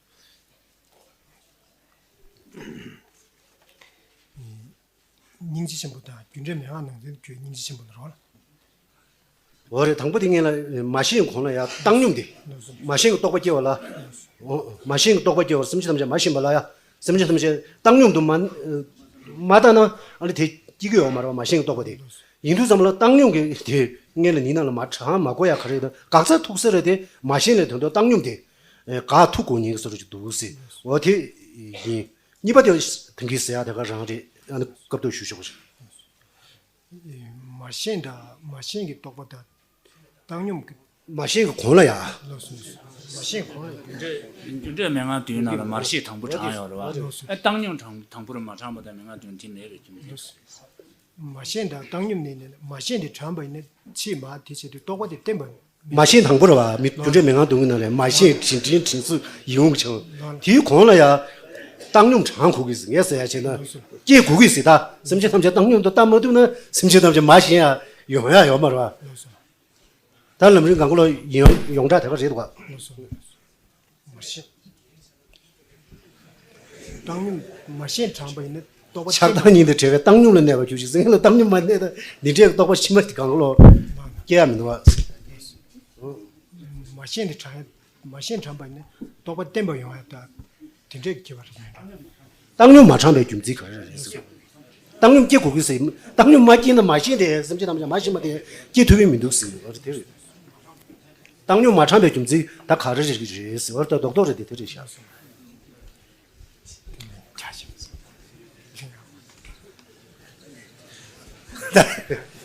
སྙིང་རྗེ་ཆེན་པོ་དང་རྒྱུ་འབྲས་མན་ངག་ནང་ཚན་གྱི་སྙིང་རྗེ་ཆེན་པོ་ལ་རོགས་ལ། འོ་རེད། དང་པོ་དེ་སྔོན་ལ་མ་ཤེས་གོང་ལ་ཡ་བཏང་སྙོམས་དེ། མ་ཤེས་ཀྱི་རྟོག་པ་སྐྱེ་བ་ལ། འོ་མ་ཤེས་ཀྱི་རྟོག་པ་སྐྱེ་བ་སེམས་ཅན་ཐམས་ཅད་མ་ཤེས་པ་ལ་ཡ། སེམས་ཅན་ཐམས་ཅད་བཏང་སྙོམས་དུ་མ་མ་བལྟ་ན་ཨ་ནི་དེ་སྐྱེ་གི་ཡོད་མ་རེད་པ། མ་ཤེས་ཀྱི་རྟོག་པ་དེ། ཡིན་དུས་ཙམ་ལ་བཏང་སྙོམས་ཀྱི་དེ་སྔོན་ལ་ནི་ནང་ལ་མ་དྲངས་མ་དགོས་ཡ་ག་རེ་ཡོད་ན། དགག་བྱ་ཐུག་ས་རེད་དེ། མ་ཤེས་ནས་དོན་དུ་བཏང་སྙོམས་དེ་དགག་ཐུག་དགོས་ཉེན་གྱི་བཟོ་འདྲ་ཅིག་འདུག་ཟེར། འོ་དེ་ཡིན། གཉིས་པ་དེ་ཐང་གི་ཟེར་ཡ་དེ་ག་རང་རེད། ཨ་ནི་སྐབས་ཐོག་ཞུ་ཆོག་ཅིག་མ་ཤེས་དང་མ་ཤེས་ཀྱི་རྟོག་པ་དང་བཏང་སྙོམས་ཀྱི། མ་ཤེས་ཀྱི་གོང་ལ་ཡ། ལགས་སོ། མ་ཤེས་གོང་ལ་ཡ། རྒྱུ་འབྲས་མན་ངག་བདུན་ནང་ལ་མར་ཤེས་དང་པོ་དྲངས་ཡོད་རེད་པ། ལགས་སོ། ཨ་བཏང་སྙོམས་དང་དང་པོར་མ་དྲངས་པ་དང་མན་ངག་བདུན་དེ་མེད་པའི་རྒྱུ་མཚན། ལགས་སོ། མ་ཤེས་དང་བཏང་སྙོམས་ནི་ནི་མ་ཤེས་དེ་དྲངས་པ་ཡིན་ན་ཕྱིས་མ་དེ་བྱེད་དུས་རྟོག་པ་དེ་བརྟན་པ། མ་ཤེས་དང་པོ་རེད་པ། མི་རྒྱུ་འབྲས་མན་ངག་བདུན་གྱི་ནང་ལས་མ་ཤེས་དྲིན་དྲིན་དྲིན་གཟོ་ཡིད་འོང་གི་ཆང་། དེའི་གོང་ལ་ཡ་བཏང་སྙོམས་དྲངས་དགོས་ཀྱི་ཟེར། ངས་ཟེར་ཡ་བྱས་ན་སྐྱེ་དགོས་ཀྱི་ཟེར། ད་སེམས་ཅན་ཐམས་ཅད་བཏང་སྙོམས་དུ་ལྟ་མ་ཐུབ་ན་སེམས་ཅན་ཐམས་ཅད་མ་ཤེས་ཡ་ཡོང་ཡ་ཡོད་མ་རེད་པ། ད་ལམ་རིམ་གང་ག་ལོག་ཡིན་ཡོངས་གྲགས་དེ་ག་རེད་འདུག་ག་མ་ཤེས། བཏང་སྙོམས་མ་ཤེས་དྲངས་པ་ཡིན་ན་རྟོག་པ་ཆགས་སྡང་གཉིས་དང་བྲལ་བའི་བཏང་སྙོམས་ལ་གནས་པ་གྱུར་ཅིག་ཟེར་མཁན་ལ་བཏང་སྙོམས་མ་གནས་ན་འདི་འདྲའི་རྟོག་པ་ཕྱི་མ་དེ་གང་ག་ལོག་སྐྱེ་ཡ་མི་འདུག་ག་མ་ཤེས་དེ་དྲངས་ཡ། མ་ཤེས་དྲངས་པ་ཡིན་ན་རྟོག་པ་བརྟན་པ་ཡོང་ཡ་ད་དེ་འདྲའི་ཁྱད་པར་རེད། བཏང་སྙོམས་མ་དྲངས་པའི་རྒྱུ་མཚན་ག་རེ་རེད་ཟེར། བཏང་སྙོམས་སྐྱེ་དགོས་ཀྱི་ཟེར། བཏང་སྙོམས་མ་སྐྱེས་ན་མ་ཤེས་དེ་སེམས་ཅན་ཐམས་ཅད་མ་ཤེས་མ་དེ་སྐྱེ་ཐུབ་ཀྱི་མི་འདུག་ཟེར་བ་རེད། དེ་རེད། བཏང་སྙོམས་མ་དྲངས་པའི་རྒྱུ་མཚན་ད་ག་རེ་རེད་ཟེར་བ་ད་རྡོག་རྡོག་རེད་དེ། དེ་རེད་ཤག་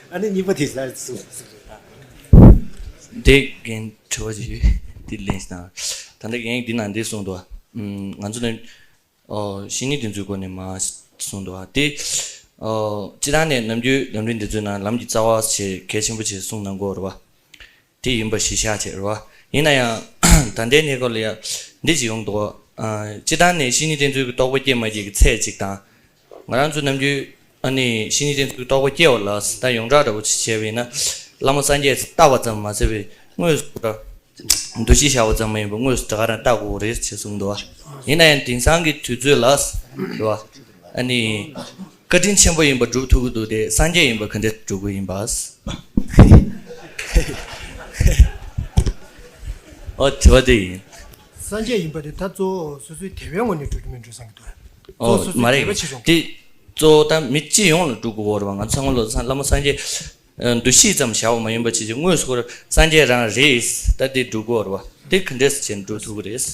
ཨ་ནི་གཉིས་པ་དེ་ལ་གསུངས། དེ་རྒན་དྲི་བ་ཞིག་ཡོད། དེ་ལན་ཞིག་གནང་། ད་ལྟ་རྒན་འདི་ནང་འདི་གསུངས་འདུག་ཨ། ང་ཚོ་ནི་ཨོ་བཤེས་གཉེན་དེ་ཚོའི་སྐོར་ནས་མར་གསུངས་འདུག་ཨ། དེ་ཨོ་སྤྱིར་བཏང་ནས་ནམ་རྒྱུན་ལམ་རིམ་འདི་ཚོའི་ནང་ལམ་གྱི་རྩ་བ་ཞེས་གལ་ཆེན་པོ་ཞིག་གསུངས་གནང་གི་ཡོད་རེད་པ། དེ་ཡིན་པ་གཞིར་བཞག་བྱས་རེད་པ། ཡིན་ན་ཡང་ད་ལྟའི་གནས་སྐབས་ལ་ཡང་འདི་ཞིག་ཡོང་འདུག་ཨ། སྤྱིར་བཏང་ནས་བཤེས་གཉེན་དེ་ཚོའི་རྟོགས་པ་སྐྱེས་མ་སྐྱེས་ཀྱི་ཚད་ཅིག་དང་། ང་རང་ཚོ་ནམ་རྒྱུན་ཨ་ནི་བཤེས་གཉེན་དེ་ཚོའི་རྟོགས་པ་སྐྱེ་བ་ལ་ད་ཡོངས་གྲགས་འདྲ་བོ་ཅིག་བྱས་པ་ཡིན་ན། བླ་མ་སངས་རྒྱས་བལྟ་བ་ཙམ་མ་ཟད་པའི་དངོས་སུ་འདུ་ཤེས་བཞག་པ་ཙམ་མ་ཡིན་པར་དངོས་སུ་ད་ག་རང་བལྟ་དགོས་རེད་ཅེས་གསུངས་འདུག་ཡིན་ན་ཡང་དེང་སང་གི་དུས་ཚོད་ལ་རེད་པ། ཨ་ནི་བཀའ་དྲིན་ཆེན་པོ་ཡིན་པ་སྒྲུབ་ཐུབ་ཀྱི་འདུག་སྟེ་སངས་རྒྱས་ཡིན་པ་ག་འདྲ་སྒྲུབ་དགོས་ཡིན་པ། ཨོ་དྲི་བ་དེ་ཡིན། སངས་རྒྱས་ཡིན་པ་དེ་ད་གཙོ་བོ་སོ་སོའི་དད་པའི་ངོས་ནས་འགྲོ་རྒྱུ་མིན་འགྲོ་བསམ་གྱི་འདུག་གཙོ་བོ་ཨོ་སོ་མ་སོའི་རེད། དད་པ་ཆེ་ཆུང་། དེ་གཙོ་བོ་ད་མི་སྤྱི་ཡོངས་ལ་འགྲོ་དགོས་པ་རེད་བ། ང་ཚོ་སྔོན་ལ་བླ་མ་སངས་རྒྱས་འདུ་ཤེས་ཙམ་བཞག་པ་མ་ཡིན་པ་བྱས་ཀྱི་དངོས་སུ་ཁོ་རང་སངས་རྒྱས་རང་རེད། ད་དེ་འགྲོ་དགོས་པ་རེད་བ། དེ་ག་འདྲས་སེ་བྱས་ནས་འགྲོ་ཐུབ་ཀྱི་རེད།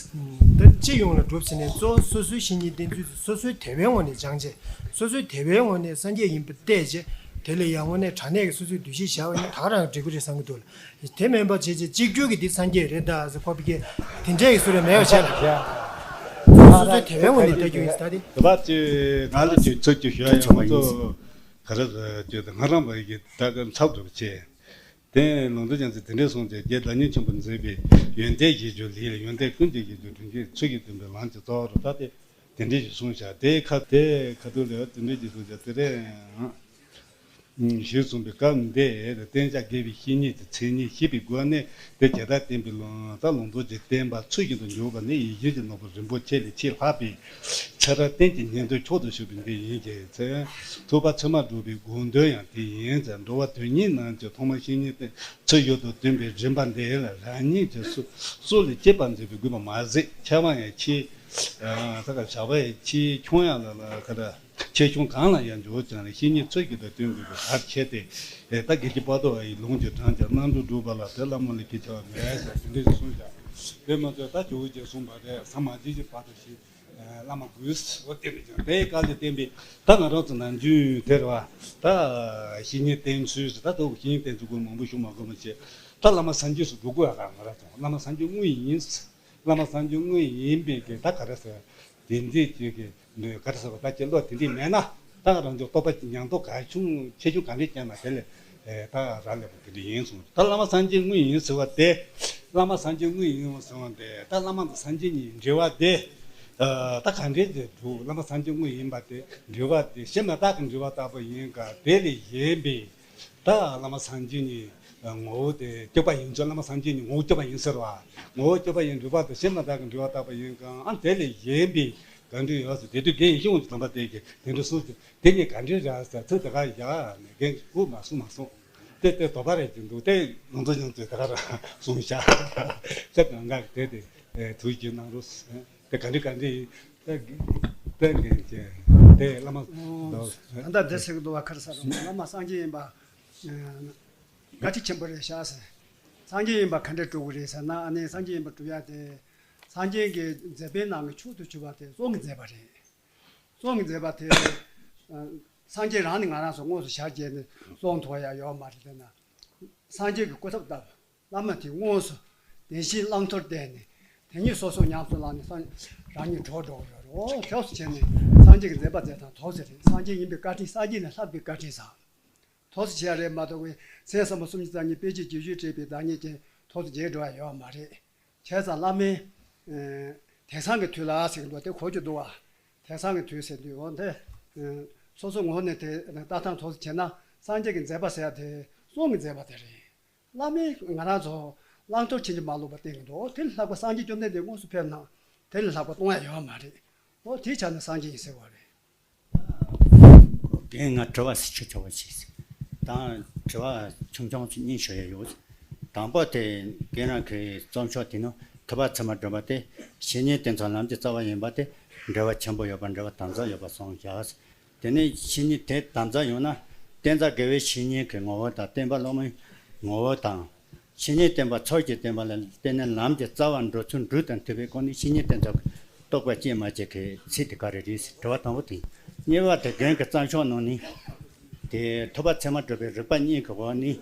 ད་སྤྱི་ཡོངས་ལ་འགྲོ་ཟེར་ནས་གཙོ་བོ་སོ་སོའི་བཤེས་གཉེན་བསྟེན་ཚུལ་དེ་སོ་སོའི་དད་པའི་ངོས་ནས་སྦྱང་བྱས། སོ་སོའི་དད་པའི་ངོས་ནས་སངས་རྒྱས་ཡིན་པ་བལྟས་བྱས། དེ་ལས་ཡང་དངོས་གནས་དྲང་གནས་ཀྱི་སོ་སོའི་འདུ་ཤེས་བཞག་པ་ཡིན་ན་ད་ག་རང་འགྲིག་གི་རེད་བསམ་གྱི་འདུག་ལ། དེ་མིན་པ་བྱས་བྱས་གཅིག་གྱུར་གྱི་འདི་སངས་རྒྱས་རེད་ད་ཟེར་ཁོ་པའི་གི་དེ་འདྲས་ཀྱི་བཟོ་འདྲ་མེད་པ་བྱས་ལ། སོ་སོའི་དད་པའི་ངོས་ནས་ལྟ་རྒྱུ་ཡིན་ཟེར་ད་དེ། དེ་བ་ཅི་ང་ལ་ཅིག་ཚོད་ཅིག་ཞུ་ཡ་ཡོད། ང་ཚོ་ག་རེ་ཟེར་ཅིག་ང་རང་བ་ཡི་གི་ད་ག་མཚར་འདུག་བྱས། དེ་ལུང་རྟོགས་རྒྱལ་མཚན་དེ་འདྲས་གསུངས་ཏེ། རྗེ་བདག་ཉིད་ཆེན་པོས་མཛད་པའི་ཡོན་ཏན་བཞི་བརྗོད་ལས་ལ། ཡོན་ཏན་ཀུན་གྱི་ཡིད་བཞིན་དྲིན་ཅན་ཚུལ་བཞིན་སྟོན་པའི་ལམ་གྱི་རྩ་བ་རུ། ད་དེ་དེ་འདྲས་ཞིག་གསུངས་བཞག་དེ་ཁ་དེ་ཁ་ཐུག་ལ་དེ་འདྲས་ཞིག་གསུངས་བཞག་དེ་རེད། ཞེས་གསུངས་པའི་སྐབས་འདིར་གཏན་འཇགས་དགེ་བའི་བཤེས་གཉེན་གྱི་མཚན་ཉིད་ཤེས་པའི་སྒོ་ནས་དེ་ཇི་ལྟར་བསྟན་པའི་ལུང་ད་ལུང་རྟོགས་ཀྱི་བསྟན་པ་ཚུལ་བཞིན་དུ་འཇུག་པ་ནི་ཡིད་བཞིན་གྱི་ནོར་བུ་རིན་པོ་ཆེ་ལས་ཆེས་ལྷག་པའི་ཕྱིར། རྟེན་གྱི་ཉིང་མཐུ་མཆོག་ཏུ་གྱུར་པའི་འདི་ཡིན་གྱི་ཚེ། ཐུབ་པ་ཚད་མར་གྲུབ་པའི་དགོངས་དོན་ཡང་དེ་ཡིན་ཚེ། འགྲོ་བ་དོན་གཉེར་རྣམས་ཀྱི་ཐོག་མར་བཤེས་གཉེན་བསྟེན་ཚུལ་བཞིན་དུ་སྟོན་པའི་རིམ་པ་འདི་ལ་རང་ཉིད་ཀྱི་སྲོག་སྲོག་ལས་གཅེས་པར་མཛད་པའི་དགོས་པ་མ་ཟད། ཁྱད་པར་ཡང་ཆེས་ད་ག་བྱ་བ་ཡང་ཆེས་ཆུང་ཡང་ལ་ལ་ག་ད། ཆེ་ཆུང་གང་ལ་ཡང་འཇུག་ཀྱང་རེ། བཤེས་གཉེན་ཚུལ་བཞིན་དུ་སྟོན་དགོས་པའི་བར་ཆད་དེ། ད་དགེ་བཅུ་པ་ཏོ་བ་ཡི་ལུང་གིས་དྲངས་ཀྱང་རྣམ་གྲོལ་སྒྲུབ་པ་ལ་དེ་བླ་མ་ལས་ཀྱི་ཆེ་བ་མེད་ཟེར་དེ་འདྲ་ཞིག་གསུངས་ཀྱང་། དེ་མ་ཚད་ད་ཇོ་བོ་རྗེས་གསུངས་པ་རེད། ས་མ་བྱི་ཞིག་བར་དུ་ཞིག་བླ་མ་དགོས་འོ་དེ་འདྲ་ཀྱང་དེའི་བཀའ་ལས་བརྟེན་པའི་ད་ང་རང་ཚོ་ནམ་རྒྱུན་དེ་རེད་བ། ད་བཤེས་གཉེན་བསྟེན་ཚུལ་ཟེར། ད་ལྟ་བུ་བཤེས་གཉེན་བསྟེན་ཚུལ་དགོས་མང་པོ་ཞུ་མ་དགོས་མ་བྱས། ད་བླ་མ་སངས་རྒྱས་སུ་འགྲོ་དགོས་ཡ། ད་ང་རང་ཚོ་བླ་མ་སངས་རྒྱས་དངོས་ཡིན། བླ་མ་སངས་རྒྱས་དངོས་ཡིན་པའི་གི་ད་ག་རེ་ཟེར། དེ་འདྲའི་ཅིག་གི་འདོད་ག་རེ་ཟེར་བ་ད་ཅིག་བློ་དེ་འདྲའི་མེད་ན། ད་རང་ཚོ་རྟོགས་པ་ཉམས་རྟོགས་ག་ཆུང་ཆེ་ཆུང་ག་འདྲའི་བསྐྱངས་ན་དེ་ལས་ད་རག་ལས་པ་དེ་འདྲ་ཡིན་གསུངས། ད་བླ་མ་སངས་རྒྱས་དངོས་ཡིན་ཟེར་བ་དེ། བླ་མ་སངས་རྒྱས་དངོས་ཡིན་ཟེར་བ་དེ། ད་བླ་མ་དང་སངས་རྒྱས་གཉིས་འབྲེལ་བ་དེ་ད་ག་འདྲའི་དེ་འདུག་བླ་མ་སངས་རྒྱས་དངོས་ཡིན་པ་དེ་འབྲེལ་བ་དེ་ཞེ་མི་རྟག་གི་འབྲེལ་བ་ལྟ་བུ་ཡིན་ག་དེ་ལས་གཞན་པའི་ད་བླ་མ་སངས་རྒྱས་གཉིས་ངོ་བོ་དེ་སྐྱོབ་པ་ཡིན་ཚུལ། བླ་མ་སངས་རྒྱས་གཉིས་ངོ་བོ་སྐྱོབ་པ་ཡིན་ཟེར་བ། ངོ་བོ་སྐྱོབ་པ་ཡིན་འབྲེལ་བ་དེ་ཞེ་མི་རྟག་གི་འབྲེལ་བ་ལྟ་བུ་ཡིན་གང་། ཨ་དེ་ལས་གཞན་པའི་ག་འདྲ་ཡོད་ཟེར་དེ་དུས་རྒན་ཡེ་ཤེས་དབང་ཕྱུག་དམ་པ་དེ་གིས་དེ་འདྲ་གསུངས་ཏེ། དེ་གཉིས་ག་འདྲ་རེད་ཟེར་ཚུལ་དེ་ག་ཡག་ནས་རྒན་གྱིས་ཁུག་མ་གསུངས་མ་གསུངས། དེ་དེ་དོགས་པ་རེད་ཀྱི་འདུག་དེ་ང་ཚོ་ཡང་དེ་ག་ར་གསུངས་བཞག་ཁྱེད་གང་ག་དེ་དེ་ཐུགས་རྗེ་གནང་རོགས། དེ་ག་འདྲ་ག་འདྲ་ཡིན། དེ་དེ་རྒན་གྱིས་དེ་བླ་མ་ཨོ། ད་ལྟ་དེ་ཟེར་གི་འདུག་བ། ག་རེ་ཟེར་རོ། བླ་མ་སངས་རྒྱས་ཡིན་པ། བཀའ་དྲིན་ཆེན་པོ་རེད་ཤག་ཟེར། སངས་རྒྱས་ཡིན་པ་ག་འདྲ་སྒྲུབ་དགོས་རེད་ཟེར་ན། ཨ་ནི་སངས་རྒྱས་ཡིན་པ་སྒྲུབ་ཡ་དེ། སངས་རྒྱས་ཀྱི་མཛད་པའི་ནང་གི་མཆོག་ཏུ་གྱུར་པ་དེ་ཚོགས་ཀྱི་མཛད་པ་རེད། ཚོགས་ཀྱི་མཛད་པ་དེ། སངས་རྒྱས་རང་ནི་ང་རང་ཚོ་དངོས་སུ་ཞལ་མཇལ་ནས་ཚོགས་ཐོབ་ཡ་ཡོད་མ་རེད། དེ་ན་སངས་རྒྱས་ཀྱི་སྐུ་ཚབ་ལྟ་བུ། བླ་མ་དེ་དངོས་སུ་བདེན་བཞིའི་བླང་དོར་བསྟན་ནས། དེ་ཉིད་སོ་སོ་ཉམས་སུ་བླངས་ནས་སངས་རང་ཉིད་གྲོལ་འགྲོ་གི་ཡོད་རེད། འོ་ཐོག་སུ་བྱས་ནས་སངས་རྒྱས་ཀྱི་མཛད་པ་མཛད་སྟངས་ཐོག་སུ་རེད། སངས་རྒྱས་ཡིན་པའི་བཀའ་དྲིན། སངས་རྒྱས་ནས་ལྷག་པའི་བཀའ་དྲིན་བསམ། ཐོག་སུ་བྱས་རེད་མ་གཏོགས་པའི་མཚན་ཟབ་མོ་སུམ་ཅུ་རྩ་གཉིས་དཔེ་བྱད་བརྒྱད་ཅུས་སྤྲས་པའི་བདག་ཉིད་ཀྱི་ཐོག་སུ་མཇལ་འགྲོ་ཡ་ཡོད་མ་རེད། བྱས་ཙང་བླ་མའི་དེང་སང་གི་དུས་ལ་ཟེར་གི་འདུག་དེ་གོ་རྒྱུ་འདུག་བ། དེང་སང་གི་དུས་ཟེར་དུས་འོ་དེ། སོ་སོ་ངོས་ནས་དེ་ལྟ་སྟངས་ཐོག་སུ་བྱས་ན་སངས་རྒྱས་ཀྱི་མཛད་པ་ཟེར་ཡ་དེ་ཚོགས་ཀྱི་མཛད་པ་དེ་རེད། བླ་མས་ང་རང་ཚོ་བླང་དོར་ཕྱིན་ཅི་མ་ལོག་པ་བསྟན་གྱི་འདུག་དེ་ལས་ལྷག་པ་སངས་རྒྱས་བཅོམ་ལྡན་འདས་དངོས་སུ་ཕེབས་ན་དེ་ལས་ལྷག་པ་གཏོང་ཡ་ཡོད་མ་རེད། འོ་དེའི་ཆ་ནས་སངས་རྒྱས་ཡིན་ཟེར་བ་རེད། རྒན་ང་དྲི་བ་ཞིག་ཆུ་ཆོག་པ་ཞིག་དང་དྲི་བ་ཆུང་ཆུང་ཞིག་གཉིས་ཞུ་ཡ་ཡོད། དང་པོ་དེ་རྒན་རང་གི་རྩོམ་ཤོག་དེ་ནང་ཐུབ་པ་ཚད་མར་གྲུབ་པ་དེ་བཤེས་གཉེན་བསྟེན་ཚུལ་ལམ་གྱི་རྩ་བ་ཡིན་པ་དེ་འབྲེལ་བ་ཆེན་པོ་ཡོད་པ། འབྲེལ་བ་དམ་ཟབ་ཡོད་པ་གསུངས་བཞག་དེ་ནས་བཤེས་གཉེན་དེ་དམ་ཟབ་ཡོང་ན་གཏན་ཚགས་དགེ་བའི་བཤེས་གཉེན་གྱི་ངོ་བོ་དང་བསྟན་པ་སློབ་མའི་ངོ་བོ་དང་། བཤེས་གཉེན་བསྟེན་པ་ཚུལ་གྱིས་བསྟེན་པ་ལ་བརྟེན་ནས་ལམ་གྱི་རྩ་བར་འགྲོ་ཚུལ་འབྲུ་དང་མཐུན་པའི་སྒོ་ནས་བཤེས་གཉེན་བསྟེན་ཚུལ་རྟོགས་པ་སྐྱེས་མ་སྐྱེས་ཀྱི་ཚིག་དེ་ག་རེ་རེད་ཟེར། དྲི་བ་དང་པོ་དེ་ཡིན། གཉིས་པ་དེ་རྒན་གྱི་རྩོམ་ཤོག་ནང་ནས་དེ་ཐུབ་པ་ཚད་མར་གྲུབ་པའི་རིགས་པ་གཉིས་ཀྱི་འོག་ནས་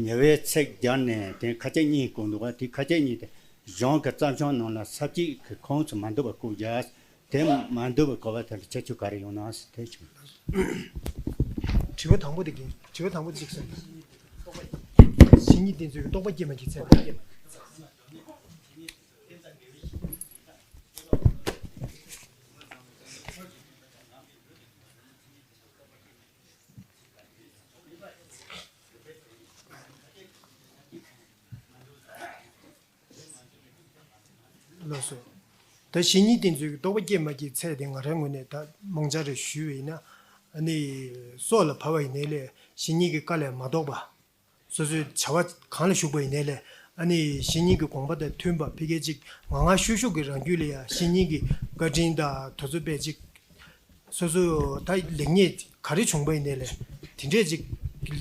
ཉེ་བའི་ཚིག་སྦྱར་ནས་དེ་ཁ་ཅིག་གཉིས་བཀོད་འདུག་པ། དེ་ཁ་ཅིག་གཉིས་དེ་གཞུང་གི་རྩོམ་ཤོག་ནང་ལ་ས་བཅད་ཀྱི་ཁོངས་སུ་མ་འདུ་བ་བཀོད་བཞག་དེ་མ་འདུ་བའི་གོ་བ་དེ་ལ་ཁྱད་ཆོས་ག་རེ་ཡོང་ན་ཟེར་དེ་བྱུང་། དྲི་བ་དང་པོ་དེ་གི་དྲི་བ་དང་པོ་དེ་གཅིག་གསུངས། བཤེས་གཉེན་བསྟེན་ཚུལ་གྱི་རྟོགས་པ་སྐྱེས་མ་སྐྱེས་ཚད། ལགས་སོ། ད་བཤེས་གཉེན་བསྟེན་ཚུལ་གྱི་རྟོགས་པ་སྐྱེས་མ་སྐྱེས་ཚད་དེ་ང་རའི་ངོས་ནས་ད་རྨོངས་འཆར་རེ་ཞུས་པ་ཡིན་ན། ཨ་ནི་སྲོག་ལ་བབས་པ་ཡིན་ནའི་ལས་བཤེས་གཉེན་གྱི་བཀའ་ལས་མ་ལྡོག་པ། སོ་སོའི་བྱ་བ་གང་ལ་ཞུགས་པ་ཡིན་ནའི་ལས་ ཨ་ནི་བཤེས་གཉེན་གྱི་དགོངས་པ་དང་མཐུན་པ་ཕ་གི་ཅིག་ངང་ངམ་ཤུགས་ཤུགས་ཀྱི་རང་རྒྱུད་ལ་ཡང་བཤེས་གཉེན་གྱི་བཀའ་དྲིན་དང་དེ་ཚོ་དཔེ་ཅིག་སོ་སོ་ད་ལེགས་ཉེས་ག་རེ་བྱུང་པ་ཡིན་ནའི་ལས་དེ་འདྲས་ཅིག་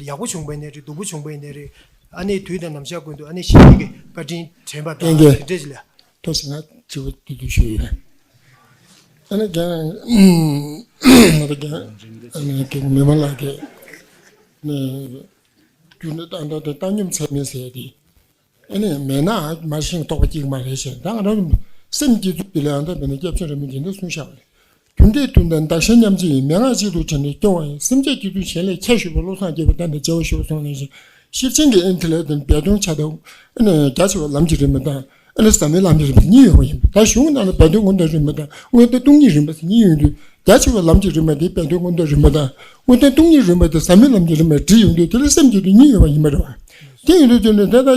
ཡག་པོ་བྱུང་པ་ཡིན་ནའི་རེད། སྡུག་པོ་བྱུང་པ་ཡིན་ནའི་རེད། ཨ་ནི་དུས་དང་ནམ་ཞག་ཀུན་ཏུ་ཨ་ནི་བཤེས་གཉེན་གྱི་བཀའ་དྲིན་དྲན་པ་དང་ལྷན་རྒྱས་དེ་འདྲས་ཅིག་ལ། ཐུགས་རྗེ་ཆེ། ང་དྲི་བ་དེ་དུས་ཞུ་ཡིན། ཨ་ནི་རྒན་ང་ཚོ་རྒན་ཨ་ནི་རྒན་མི་མང་ལགས་ཀྱིས་ནི་རྒྱུ་ནི་ཏན་ཏན་དེ་བཏང་སྙོམས་ཚད་མེད་ཟེར་ཏེ། ཨ་ནི་མེད་ན་མ་ཤེས་རྟོགས་པ་སྐྱེ་གི་མ་རེད་ཞེས། ད་ང་རང་སེམས་བསྐྱེད་ཚུལ་དེ་ལ་ཡང་དག་པའི་ནི་སྐྱབས་ཆེན་རིན་པོ་ཆེ་འདི་གསུངས་བཞག་པ་རེད། རྒྱུ་འབྲས་མཐུན་དང་བདག་གཞན་མཉམ་བརྗེ་ཡིས། མན་ངག་གཅིག་ཏུ་དྲིལ་ནས་སྐྱོང་བ་ཡིན། སེམས་ཅན་སྐྱེ་ཚུལ་གཞན་ལས་ཁྱད་ཞུགས་པའི་བློ་བཟང་རྒྱལ་པོ་དང་ནི་མཇལ་བར་ཞུ་གསུངས་ནས་ཤེར་ཕྱིན་གྱི་ཨེ་འདི་ལ་དེ་སྦས་དོན་ཆ་དང་ཨ་ནི་རྒྱ་ཆེ་བ་ལམ་གྱི་རིམ་པ་དང་། ཨ་ནི་ཟབ་མོའི་ལམ་གྱི་རིམ་པ་གཉིས་ཡོད་པ་ཡིན་པ། ད་གཞུང་ནང་ལ་སྦས་དོན་མངོན་མཐོའི་རིམ་པ་དང་མངོན་མཐོ་སྟོང་ཉིད་རིམ་པ་ཟེར་གཉིས་ཡོང་དུས། རྒྱ་ཆེ་བའི་ལམ་གྱི་རིམ་པ་དེ་སྦས་དོན་མངོན་མཐོའི་རིམ་པ་དང་། མངོན་མཐོ་སྟོང་ཉིད་རིམ་པ་དེ་ཟབ་མོའི་ལམ་གྱི་རིམ་པ་བསྒྲིལ་ཡོང་དུས། དེ་ལ་སེམས་ཀྱི་དོན་གཉིས་ཡོད་པ་ཡིན་པ་རེད་བ། དེ་ཡིན་དུས་དེ་ནི་དེ་ལྟ་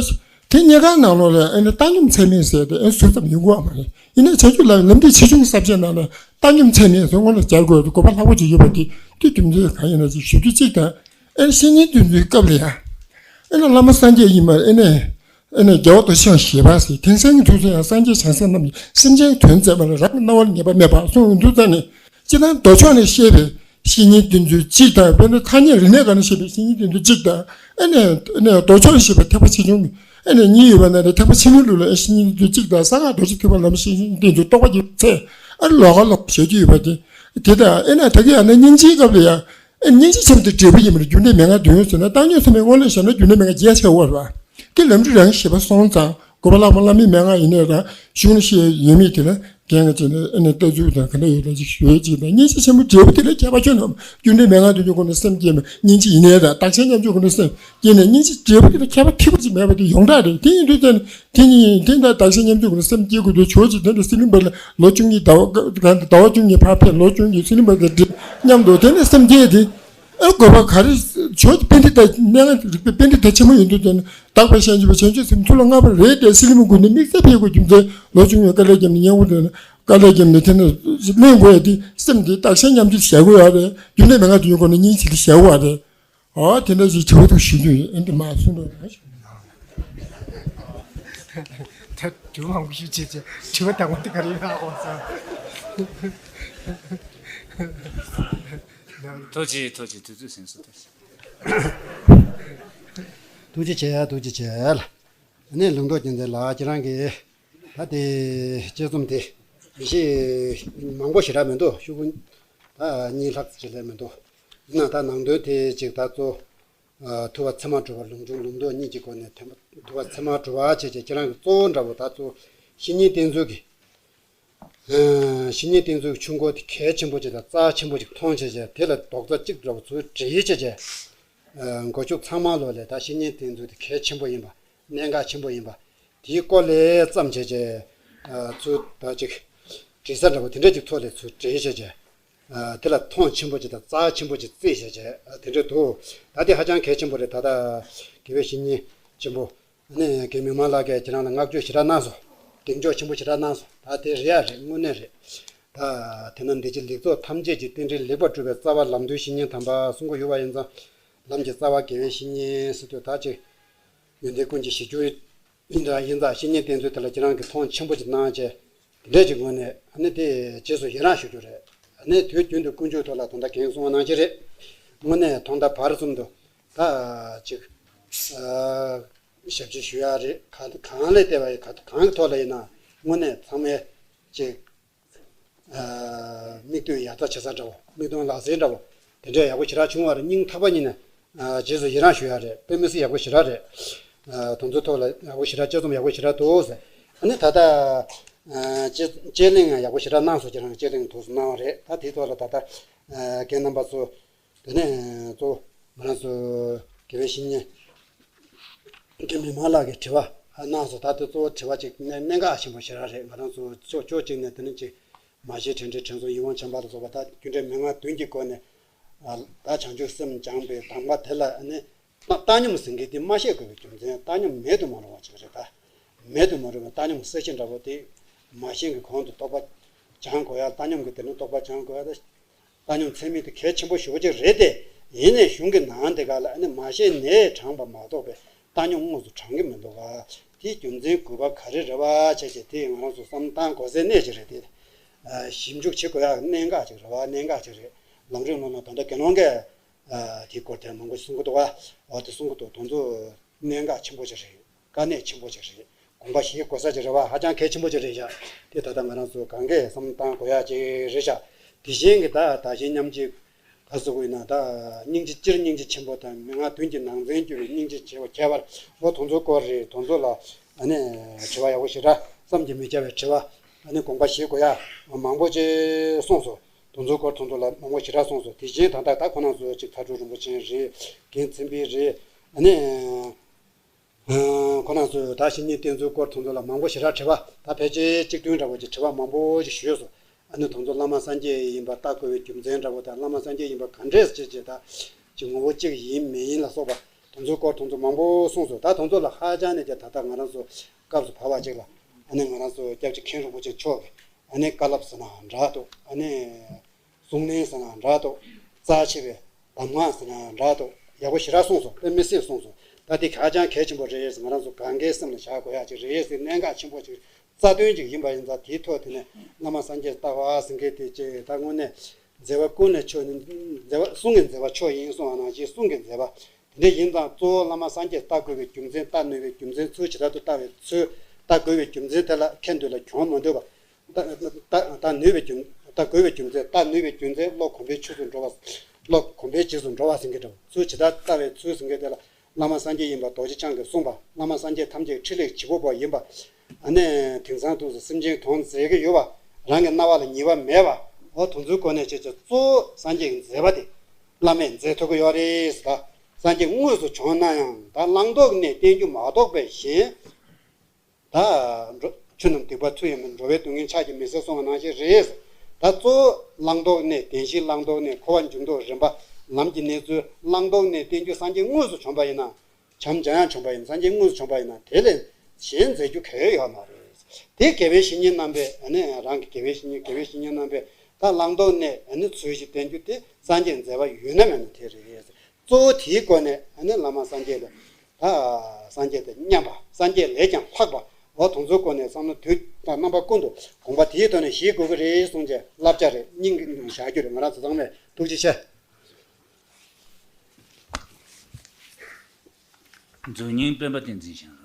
དེ་གཉིས་ཀ་ནང་ལོགས་ལ་ཨ་ནི་བཏང་སྙོམས་ཚད་མེད་ཟེར་ཏེ་ཨ་ཟུར་ཙམ་ཡོང་གི་ཡོད་མ་རེད། ཡིན་ནའི་བྱང་ཆུབ་ལམ་ལམ་འབྲས་ཆེ་ཆུང་གི་ས་བཅད་ནང་ལ་བཏང་སྙོམས་ཚད་མེད་ཟེར་སྔོན་ལ་སྦྱར་དགོས་དགོས་པ་ལྷག་པོ་ཅིག་ཡོད་པ་དེ་དེ་རྒྱུ་མཚན་གང་ཡིན་ན་ཅིག་ཞུ་རྒྱུ་གཅིག་དང་། ཨེ་བཤེས་གཉེན་བསྟེན་ཚུལ་སྐབས་ལ་ཡང་། ཨེ་ན་བླ་མ་སངས་རྒྱས་ཡིན་པར་ཨེ་ནས། ཨེ་ནས་རྒྱལ་བ་རྡོ་རྗེ་འཆང་ཞེས་པ་ཟེར། དེང་སང་གི་དུས་སུ་ཡང་སངས་རྒྱས་བྱང་སེམས་རྣམས་ཀྱིས་སེམས་ཅན་དོན་མཛད་པ་ལ་རང་གི་རྣ་བ་ལ་ངེས་པ་མེད་པར་གསུངས་ཡོང་དུས་ཙང་ནས། སྤྱིར་བཏང་མདོ་ཕྱོགས་ནས་བཤད་པའི་བཤེས་གཉེན་བསྟེན་ཚུལ་གཅིག་དང་། དཔེར་ན་ཐ་སྙད་རིག་གནས་སྒང་ནས་བཤད་པའི་བཤེས་གཉེན་བསྟེན་ཚུལ་གཅིག་དང་། ཨེ་ནས་ཨེ་ནས་མདོ་ཕྱོགས་ནས་བཤད་པའི་ཐེག་པ་ཆེ་ཆུང་གི་ཨེ་ནས་གཉིས་ཡོད་པ་ན་ནི། ཐེག་པ་ཆེན་པོའི་ལུགས་ལ་བཤེས་གཉེན་བསྟེན་ཚུལ་གཅིག་དང་། གསང་སྔགས་རྡོ་རྗེ་ཐེག་པ་ལམ་བཤེས་གཉེན་བསྟེན་ཚུལ་རྟོགས་པ་གི་ཚད་ཨ་ལོགས་ཀ་ལོགས་བྱེད་ཀྱི་ཡོད་པ་དེ། དེ་དང་ཨེ་ན་ད་གིན་ཡང་ན་སྙིང་རྗེའི་སྐབས་ལ་ཡང་། ཨེ་སྙིང་རྗེ་ཆེན་པོ་དེ་འབྲས་བུ་ཡིན་པར་རྒྱུ་འབྲས་མན་ངག་འདོད་ཡོན་ཟེར་ན། བཏང་སྙོམས་ཚད་མེད་དངོས་གནས་བཤད་ན་རྒྱུ་འབྲས་མན་ངག་རྒྱས་ཆེ་བ་རེད་བ། དེ་ལམ་རིམ་རང་བཞིན་པ་སོང་ཙང་། དགོས་པ་ལྷག་མ་བླ་མའི་མན་ངག་ཡིན་ནའི་རང་གཞུང་ནས་བཤད་ཡོད་མེད་དེ་ལ་རྒན་གྱིས་བྱས་ནས་ཨེ་ནས་ལྟ་ཚུལ་དང་ག་འདྲ་ཡོད་ལ་ཅིག་ཞུ་ཡས་ཅིག་དང་། སྙིང་རྗེ་ཆེན་པོ་འབྲས་བུ་དེ་ལ་ཁྱད་པར་ཆོད་ནམ། རྒྱུ་འབྲས་མན་ངག་འདོད་ཡོན་སྒོ་ནས་སེམས་བསྐྱེད་མ་སྙིང་རྗེ་ཡིན་ནའི་རང་། བདག་གཞན་མཉམ་སྤྱོད་སྒོ་ནས་སེམས་བསྐྱེད་ནས་སྙིང་རྗེ་འབྲས་བུ་དེ་ལ་ཁྱད་པར་ཐིག་པ་ཅིག་མེད་པ་དེ་ཡོངས་གྲགས་རེད། དེ་ཡིན་དུས་ཙང་ནས། དེ་ཉིད་དེ་ལྟར་བདག་གཞན་མཉམ་སྤྱོད་ཀུན་ལ་སེམས་བསྐྱེད་དགོས་དུས། ཇོ་བོ་རྗེ་དེ་འདྲ་སི་ལིང་པ་ལ་ལོ་བཅུ་གཉིས་ཟླ་བ་ཟླ་བ་བཅུ་གཉིས་ཕར་ཕེབས། ལོ་བཅུ་གཉིས་སི་ལིང་པ་དང་འགྲིག་མཉམ་དུ་དེ་ནས་སེམས་བསྐྱེད་དེ། ཨ་དགོས་པ་ག་རེ། ཇོ་བོ་རྗེ་པཎྜི་ཏ་སྙན་ངག་རིག་པའི་པཎྜི་ཏ་ཆེན་མོ་ཡིན་དུས་དེ་ནས། དག་པའི་ཤེས་བྱ་བྱང་ཆུབ་སེམས་ཐུགས་ལ་མངའ་བ་རེད་དེ། སི་ལིང་པ་ཀུན་ནས་དམིགས་བསལ་ཕེབས་དགོས་རྒྱུ་མཚན། ལོ་བཅུ་གཉིས་དཀའ་ལས་བརྒྱབ་ནས་སྙན་པོ་དེ་ནས་དཀའ་ལས་བརྒྱབ་ནས་དེ་ནས་ལེན་དགོས་ཡ་དེ། སེམས་དེ་བདག་གཞན་མཉམ་སྤྱོད་བྱ་དགོས་ཡ་རེད། རྒྱུ་འབྲས་མན་ངག་འདོད་ཡོན་སྒོ་ནས་སྙིང་རྗེ་དེ་བྱ་དགོས་ཡ་རེད། ཨོ་དེ་འདྲ་ཞིག་བྱེད་པ་ཐུགས་ཞུ་རྒྱུ་ཡིན། ཨེ་འདི་མ་གསུངས་པ་རེད། ད་དྲི་བ་མང་པོ་ཞུ་བྱེད་ཅེས་དྲི་བ་དང་པོ་དེ་ག་རེ་ཡིན་ཨ་ཁོང་ཚང་། ཐུགས་རྗེ་ཆེ། ཐུགས་རྗེ་ཆེ། དུས་ཚོད་ཟིན་སོང་། ཐུགས་རྗེ་ཆེ། ཐུགས་རྗེ་ཆེ་ལ། ཨ་ནི་ལུང་རྟོགས་རྒྱལ་མཚན་ལགས་ཁྱེད་རང་གིས། ད་དེ་དཔྱད་རྩོམ་དེ་མི་ཤེས་མང་པོ་ཞེ་དྲག་མི་འདུག་ཤོག་གུ་ད་གཉིས་ལྷག་ཙམ་ཅིག་ལས་མི་འདུག་ཡིན་ནའང་ད་ནང་དོན་དེ་ཅིག་ད་གཙོ། ཨ་ཐུབ་པ་ཚད་མར་གྲུབ་པ་ལུང་འབྱུང་ལུང་རྟོགས་གཉིས་ཀྱི་སྒོ་ནས་ཐེམ་ཐུབ་པ་ཚད་མར་གྲུབ་པ་བྱས་བྱས་ཁྱེད་རང་གི་གཙོ་བོ་འདྲ་པོ་ད་གཙོ་བཤེས་གཉེན་བསྟེན་ཚུལ་གྱི། ཨ་བཤེས་གཉེན་བསྟེན་ཚུལ་གྱི་ཆུ་འགོ་དེ་གལ་ཆེན་པོ་ཅིག་དང་རྩ་ཆེན་པོ་ཅིག་མཐོང་བྱས་བྱས་དེ་ལ་རྡོག་རྩ་གཅིག་འདྲ་པོ་ཚུར་བྲིས་བྱས་བྱས། ཨ་མགོ་མཇུག་ཚང་མ་ལོག་ལས་ད་བཤེས་གཉེན་བསྟེན་ཚུལ་དེ་གལ་ཆེན་པོ་ཡིན་པ། གནད་འགག་ཆེན་པོ་ཡིན་པ། དེའི་སྐོར་ལས་བརྩམས་བྱས་བྱས། ཨ་ཚུར་ད་ཅིག་བྲིས་ས་འདྲ་པོ་དེ་འདྲ་ཅིག་ཐོག་ལས་ཚུར་བྲིས་བྱས་བྱས། ཨ་དེ་ལ་མཐོང་ཆེན་པོ་ཅིག་དང་རྩ་ཆེན་པོ་ཅིག་བརྩིས་བྱས་བྱས། ཨ་དེ་འདྲ་འདུག་ད་དེ་ཧ་ཅང་གལ་ཆེན་པོ་རེད། ད་ལྟ་དགེ་བའི་བཤེས་གཉེན་ཆེན་པོ་ནས་རྒན་མི་མང་ལགས་ཀྱིས་ཁྱེད་རང་ལ་བསྔགས་བརྗོད་ཞེ་དྲག་གནང་སོང་། གདེང་འཇོག་ཆེན་པོ་ཞེ་དྲག་གནང་སོང་། ད་དེ་རེད་ཡ་རེད། དངོས་གནས་རེད། ད་དེ་ན་འདི་ཕྱི་ལེགས་ཚོགས་ཐམས་ཅད་ཀྱི་རྟེན་འབྲེལ་ལེགས་པར་གྲུབ་པའི་རྩ་བ་ལམ་མདོའི་བཤེས་གཉེན་དམ་པ་གསུང་གི་ཡོད་པ་ཡིན་ཙང་། ལམ་གྱི་རྩ་བ་དགེ་བའི་བཤེས་གཉེན་ཟེར་དུས་ད་ཅིག་ཡོན་ཏན་ཀུན་གྱི་གཞི་རྒྱུ་ཡིན་ཙང་། ཡིན་ཙང་བཤེས་གཉེན་བསྟེན་ཚུལ་དེ་ལ་ཁྱེད་རང་གིས་མཐོང་ཆེན་པོ་ཅིག་གནང་བྱས། དེ་འདྲས་ཀྱི་ངོས་ནས་ཨ་ནི་དེ་རྗེས་སུ་ཡི་རང་ཞུ་རྒྱུ་རེད། ཨ་ནི་དུས་རྒྱུན་དུ་དཀོན་མཆོག་ཐོག་ལ་དོན་དག་གང་གསུང་བ་ནང་བཞིན་རེད། དངོས་གནས་ཐོག་མཐའ་བར་གསུམ་དུ་ད་ཅིག་ཨ་ཞབས་ཕྱི་ཞུ་ཡ་རེད། ག་གང་ལ་བལྟས་པ་ཡིན། ག་གང་གི་ཐོག་ལ་ཡིན་ན་དངོས་གནས་ཚང་མས་ཅིག་ཨ་མིག་ལྟོས་ཡར་ལྟ་བྱེད་ས་འདྲ་བོ། མིག་མཐོང་ལག་ཟིན་འདྲ་བོ། དེ་འདྲས་ཡག་པོ་ཞེ་དྲག་བྱུང་བ་རེད། སྙིང་ཐག་པ་ཉིད་ནས་ཨ་རྗེས་སུ་ཡི་རང་ཞུ་ཡ་རེད། དཔེ་མི་སྲིད་ཡག་པོ་ཞེ་དྲག་རེད། ཨ་དེ་ཚོའི་ཐོག་ལ་ཡག་པོ་ཞེ་དྲག་དཔྱད་རྩོམ་ཡག་པོ་ཞེ་དྲག་འདུག་ཟེར། ཨ་ནི་ད་ལྟ་ཨ་དཔྱད་དཔྱད་གླེང་ཡང་ཡག་པོ་ཞེ་དྲག་གནང་སོང་། ཁྱེད་རང་དཔྱད་གླེང་ཐུགས་སུ་གནང་བ་རེད། ད་དེའི་ཐོག་ལ་ད་ལྟ་ཨ་རྒན་རྣམ་པ་ཚོ། དེ་ནས་གཙོ་བོ་ང་རང་ཚོ་དགེ་བའི་བཤེས་གཉེན་རྒན་མི་མང་ལགས་ཀྱིས་དྲི་བ་གནང་སོང་། ད་དེ་གཙོ་བོ་དྲི་བ་ཅིག་གནད་གནད་འགག་ཆེན་པོ་ཞེ་དྲག་རེད། ང་རང་ཚོ་ཕྱོགས་ཕྱོགས་གཅིག་ནས་དེ་ནས་ཅིག་མ་ཤེས་དྲན་འདྲེ་དྲན་གསོ་ཡིད་དབང་འཆང་བ་ལ་སོགས་པ་ད་རྒྱུ་འབྲས་མན་ངག་བདུན་གྱི་སྒོ་ནས་ཨ་ད་བྱང་ཆུབ་སེམས་སྦྱངས་པའི་གདམས་ཀ་དེ་ལ་ཨ་ནི་བཏང་སྙོམས་ཟེར་མཁན་དེ་མ་བཤད་དགོས་པའི་རྒྱུ་མཚན། བཏང་སྙོམས་མེད་དུ་མ་རུང་བ་ཅིག་རེད། ད་མེད་དུ་མ་རུང་བའི་བཏང་སྙོམས་གསལ་བྱེད་འདྲ་པོ་དེ་མ་ཤེས་ཀྱི་གོང་དུ་རྟོགས་པ་སྦྱང་དགོས་ཡ། བཏང་སྙོམས་ཀྱི་དེ་ནས་རྟོགས་པ་སྦྱང་དགོས་ཡ། ད་བཏང་སྙོམས་ཚད་མེད་དེ་གལ་ཆེན་པོ་ཞེ་པོ་ཅིག་རེད་དེ། ཡིན་ནའི་གཞུང་གི་ནང་དེ་ག་ལ་ཨ་ནི་མ་ཤེས་ནས་དྲངས་པ་མ་གཏོགས་པའི་བཏང་སྙོམས་དངོས་སུ་དྲངས་ཀྱི་མི་འདུག་ག་དེའི་རྒྱུ་མཚན་དགོས་པ་ག་རེ་རེད་བ་བྱས་བྱས་དེ་ང་རང་ཚོ་བསམ་བློ་བཏང་དགོས་སའི་གནས་ཅིག་རེད་དེ། ཞིབ་འཇུག་བྱེད་དགོས་ཡག་གནད་འགག་ཅིག་རེད་བ། གནད་འགག་ཅིག་རེད། ལམ་རིམ་ནང་ན་ད་ལྟ་དགེ་སློང་གིས་དེའི་སྐོར་དེ་མང་པོ་གསུང་གི་འདུག་བ། འོ་དེ་གསུང་གི་འདུག་དེ་ཚོ་གནད་འགག་ཆེན་པོ་ཅིག་རེད། དཀའ་གནད་ཆེན་པོ་ཅིག་རེད། དགོངས་པ་བཞེས་དགོས་ས་ཅིག་རེད་བ། ཧ་ཅང་གལ་ཆེན་པོ་ཅིག་རེད་བཞག་དེ་ད་ལྟ་ང་རང་ཚོ་གང་གས་བསམ་བློ་བཏང་དགོས་ཡག་ཅིག་རེད་བཞག་དེ་བཞིན་གྱི་ད་ད་གཞན་མཉམ་གཅིག་ག་ཟེར་དགོས་ཡིན་ན། ད་སྙིང་རྗེ་སྤྱིར་སྙིང་རྗེ་ཆེན་པོ་དང་མན་ངག་བདུན་གྱི་ནང་ཚན་བསྒྱུར་བའི་སྙིང་རྗེ་ཆེ་བ་ཁྱད་པར་འོ་དེ་ཚོའི་སྐོར་རེད། དེ་ཚོ་ལ་ཨ་ནི་དྲི་བ་ཡག་པོ་ཞེ་དྲག་བསམ་གྱིས་མི་ཁྱབ་པའི་དྲི་བ་ཨ་ནི་དགོངས་པ་བཞེས་དགོས་ཡག་མང་པོ་ཅིག་གསུངས་སོང་། དེ་ཚོའི་སྐོར་དེ་ཚོ་ལ་མང་པོ་ཞེ་དྲག་གསུངས་སོང་། དེ་བཞིན་ད་ལྟ་ད་ཁོ་རང་ཚོ་ཅིག་མཐའ་སྐྲོད་རིན་པོ་ཆེ་རེད། རྒན་ཚེ་འཕེལ་རེད། ཨ་ནི། ཁོ་རང་ཚོས་ད་བཤེས་གཉེན་བསྟེན་ཚུལ་སྐོར་དེ་ཚོ་ལ་མང་པོ་ཞེ་དྲག་དྲི་བ། ད་ཕལ་ཆེར་གཅིག་བདུན་འདྲ་བོ་ཅིག་དྲི་བ་མང་པོ་ཅིག་ཞུས་སོང་། ཨ་ནི་དེ་ཚོ་བླ་མ་སངས་རྒྱས་ཡིན་པ་ལྟ་དགོས་པའི་རྒྱུ་མཚན་འདྲ་བོ་དང་། བླ་མ་སངས་རྒྱས་ཡིན་པ་ག་འདྲས་ཅིག་ཅིག་ད་ཅིག་ངོ་བོ་གཅིག་ཡིན་མིན་ལ་སོགས་པ་དེ་ཚོའི་སྐོར་དེ་ཚོ་མང་པོ་གསུངས་སོང་། ད་དེ་ཚོ་ལ་ཧ་ཅང་ནས་ཀྱང་ད་ལྟ་ང་རང་ཚོ་སྐབས་སུ་བབས་པ་ཅིག་ལ་ཨ་ནི་ང་རང་ཚོ་སྐྱབས་རྗེ་མཁན་རིན་པོ་ཆེ་མཆོག་གི་ཨ་ནི་བཀའ་སློབ་ཟེར་ན་འདྲ་འདུག་ཨ་ནི། གསུང་གླེང་ཟེར་ན་འདྲ་འདུག་རྩ་ཆེ་བའི་གདམས་ངག་ཟེར་ན་འདྲ་འདུག་ཡག་པོ་ཞེ་དྲག་གསུངས་སོང་། དཔེ་མི་སྲིད་གསུངས་སོང་། ད་དེ་ཧ་ཅང་གལ་ཆེན་པོ་རེད། ང་རང་ཚོ་གང་གའི་སེམས་ལ་བཞག་དགོས་ཡག་ཅིག་རེད་ཟེར། གནད་འགག་ཆེན་པོ་ཅིག་རྩ་དོན་ཅིག་ཡིན་པ་ཡིན་ཙང་། དེའི་ཐོག་དེ་ནས་བླ་མ་སངས་རྒྱས་ལྟ་བ་ཟེར་མཁན་དེ་ཅིག་ད་དངོས་གནས་མཛད་པ་ཀུན་ལས་མཆོག་ནི་མཛད་པ་གསུང་གི་མཛད་པ་མཆོག་ཡིན་གསུང་བ་ནང་བཞིན་གསུང་གི་མཛད་པ་དེ་འདྲ་ཡིན་ཙང་། གཙོ་བོ་བླ་མ་སངས་རྒྱས་ལྟ་དགོས་པའི་རྒྱུ་མཚན། ལྟ་ནུས་པའི་རྒྱུ་མཚན། ཚུལ་ཇི་ལྟར་དུ་ལྟ་བའི་ཚུལ། ལྟ་དགོས་པའི་རྒྱུ་མཚན་དེ་ལ་ཁྱེད་འདོད་ལ་གྱོང་མ་འདོད་པ། ལྟ་ལྟ་ལྟ་ནུས་པའི་རྒྱུ། ལྟ་དགོས་པའི་རྒྱུ་མཚན། ལྟ་ནུས་པའི་རྒྱུ་མཚན། བློ་གོམས་པའི་ཆོས་སུ་འགྲོ་བ། བློ་གོམས་པའི་རྗེས་སུ་འགྲོ་བ་ཟེར་མཁན་འདྲ་བོ། ཚུལ་ཇི་ལྟར་ལྟ་བའི་ཚུལ་ཟེར་མཁན་དེ་ལ་བླ་མ་སངས་རྒྱས་ཡིན་པ་རྡོ་རྗེ་འཆང་གིས་གསུངས་པ། བླ་མ་སངས་རྒྱས་ཐམས་ཅད་ཕྲིན་ལས་བྱེད་པོ་པོ་ཡིན་པ། ཨ་ནི་དེང་སང་དུས་སུ་སེམས་ཅན་དོན་མཛད་ཀྱི་ཡོད་པ། རང་གི་རྣ་བ་ལ་ཉན་པ་མེད་པ། འོ་དེ་ཚོའི་སྒོ་ནས་བྱས་ཙང་གཙོ་བོ་སངས་རྒྱས་ཀྱི་མཛད་པ་དེ་བླ་མས་མཛད་ཐུབ་ཀྱི་ཡོད་རེད་ཟེར། ད་སངས་རྒྱས་དངོས་སུ་བྱོན་ན་ཡང་ད་བླང་དོར་གནས་བསྟན་རྒྱུ་མ་གཏོགས་པའི་གཞན། ད་འགྲོ་ཆོས་རྣམས་སྡིག་པ་མཐུ་ཡིས་མིན། འགྲོ་བའི་སྡུག་བསྔལ་ཕྱག་གིས་མི་སེལ་གསུངས་པ་ནང་བཞིན་རེད། ད་གཙོ་བོ་བླང་དོར་གནས། བདེན་བཞིའི་བླང་དོར་གནས། འཁོར་བ་འཇུག་ལྡོག་རིམ་པ་ལམ་གྱི་གནས་ཚུལ། བླང་དོར་གནས་བསྟན་རྒྱུ་སངས་རྒྱས་དངོས་སུ་བྱོན་པ་ཡིན་ན། བྱམས་འཇམ་དབྱངས་བྱོན་པ་ཡིན་ན། སངས་རྒྱས་དངོས་སུ་བྱོན་པ་ཡིན་ན་དེ་ལས་གཞན་མཛད་རྒྱུ་གལ་ཡོད་མ་རེད། དེ་དགེ་བའི་བཤེས་གཉེན་རྣམ་པས་ཨ་ནི་རང་གི་དགེ་བའི་བཤེས་གཉེན། དགེ་བའི་བཤེས་གཉེན་རྣམ་པས་ད་བླང་དོར་གནས་ཨ་ནི་ཚུལ་བཞིན་བསྟན་རྒྱུ་དེ་སངས་རྒྱས་མཛད་པ་ཡོད་ན་མེད་ན་དེ་རེད། གཙོ་བོ་དེའི་སྒོ་ནས་ཨ་ནི་བླ་མ་སངས་རྒྱས་ལ་ད་སངས་རྒྱས་དང་མཉམ་པ། སངས་རྒྱས་ལས་ཀྱང་ལྷག་པ། འོ་དེ་ཚོའི་སྒོ་ནས་བསམ་བློ་དུས་དང་རྣམ་པ་ཀུན་ཏུ་དགོངས་པ་དེའི་ཐོག་ནས་བཞེས་དགོས་ཀྱི་རེད་གསུངས་བྱས་བསླབ་བྱ་རེད། སྙིང་གི་བཞག་རྒྱུ་རེད། ང་རང་ཚོ་ཚང་མས་ཐུགས་རྗེ་ཆེ། མཛོད་སྙིང་སྤེན་པ་བསྟན་འཛིན་ཞང་།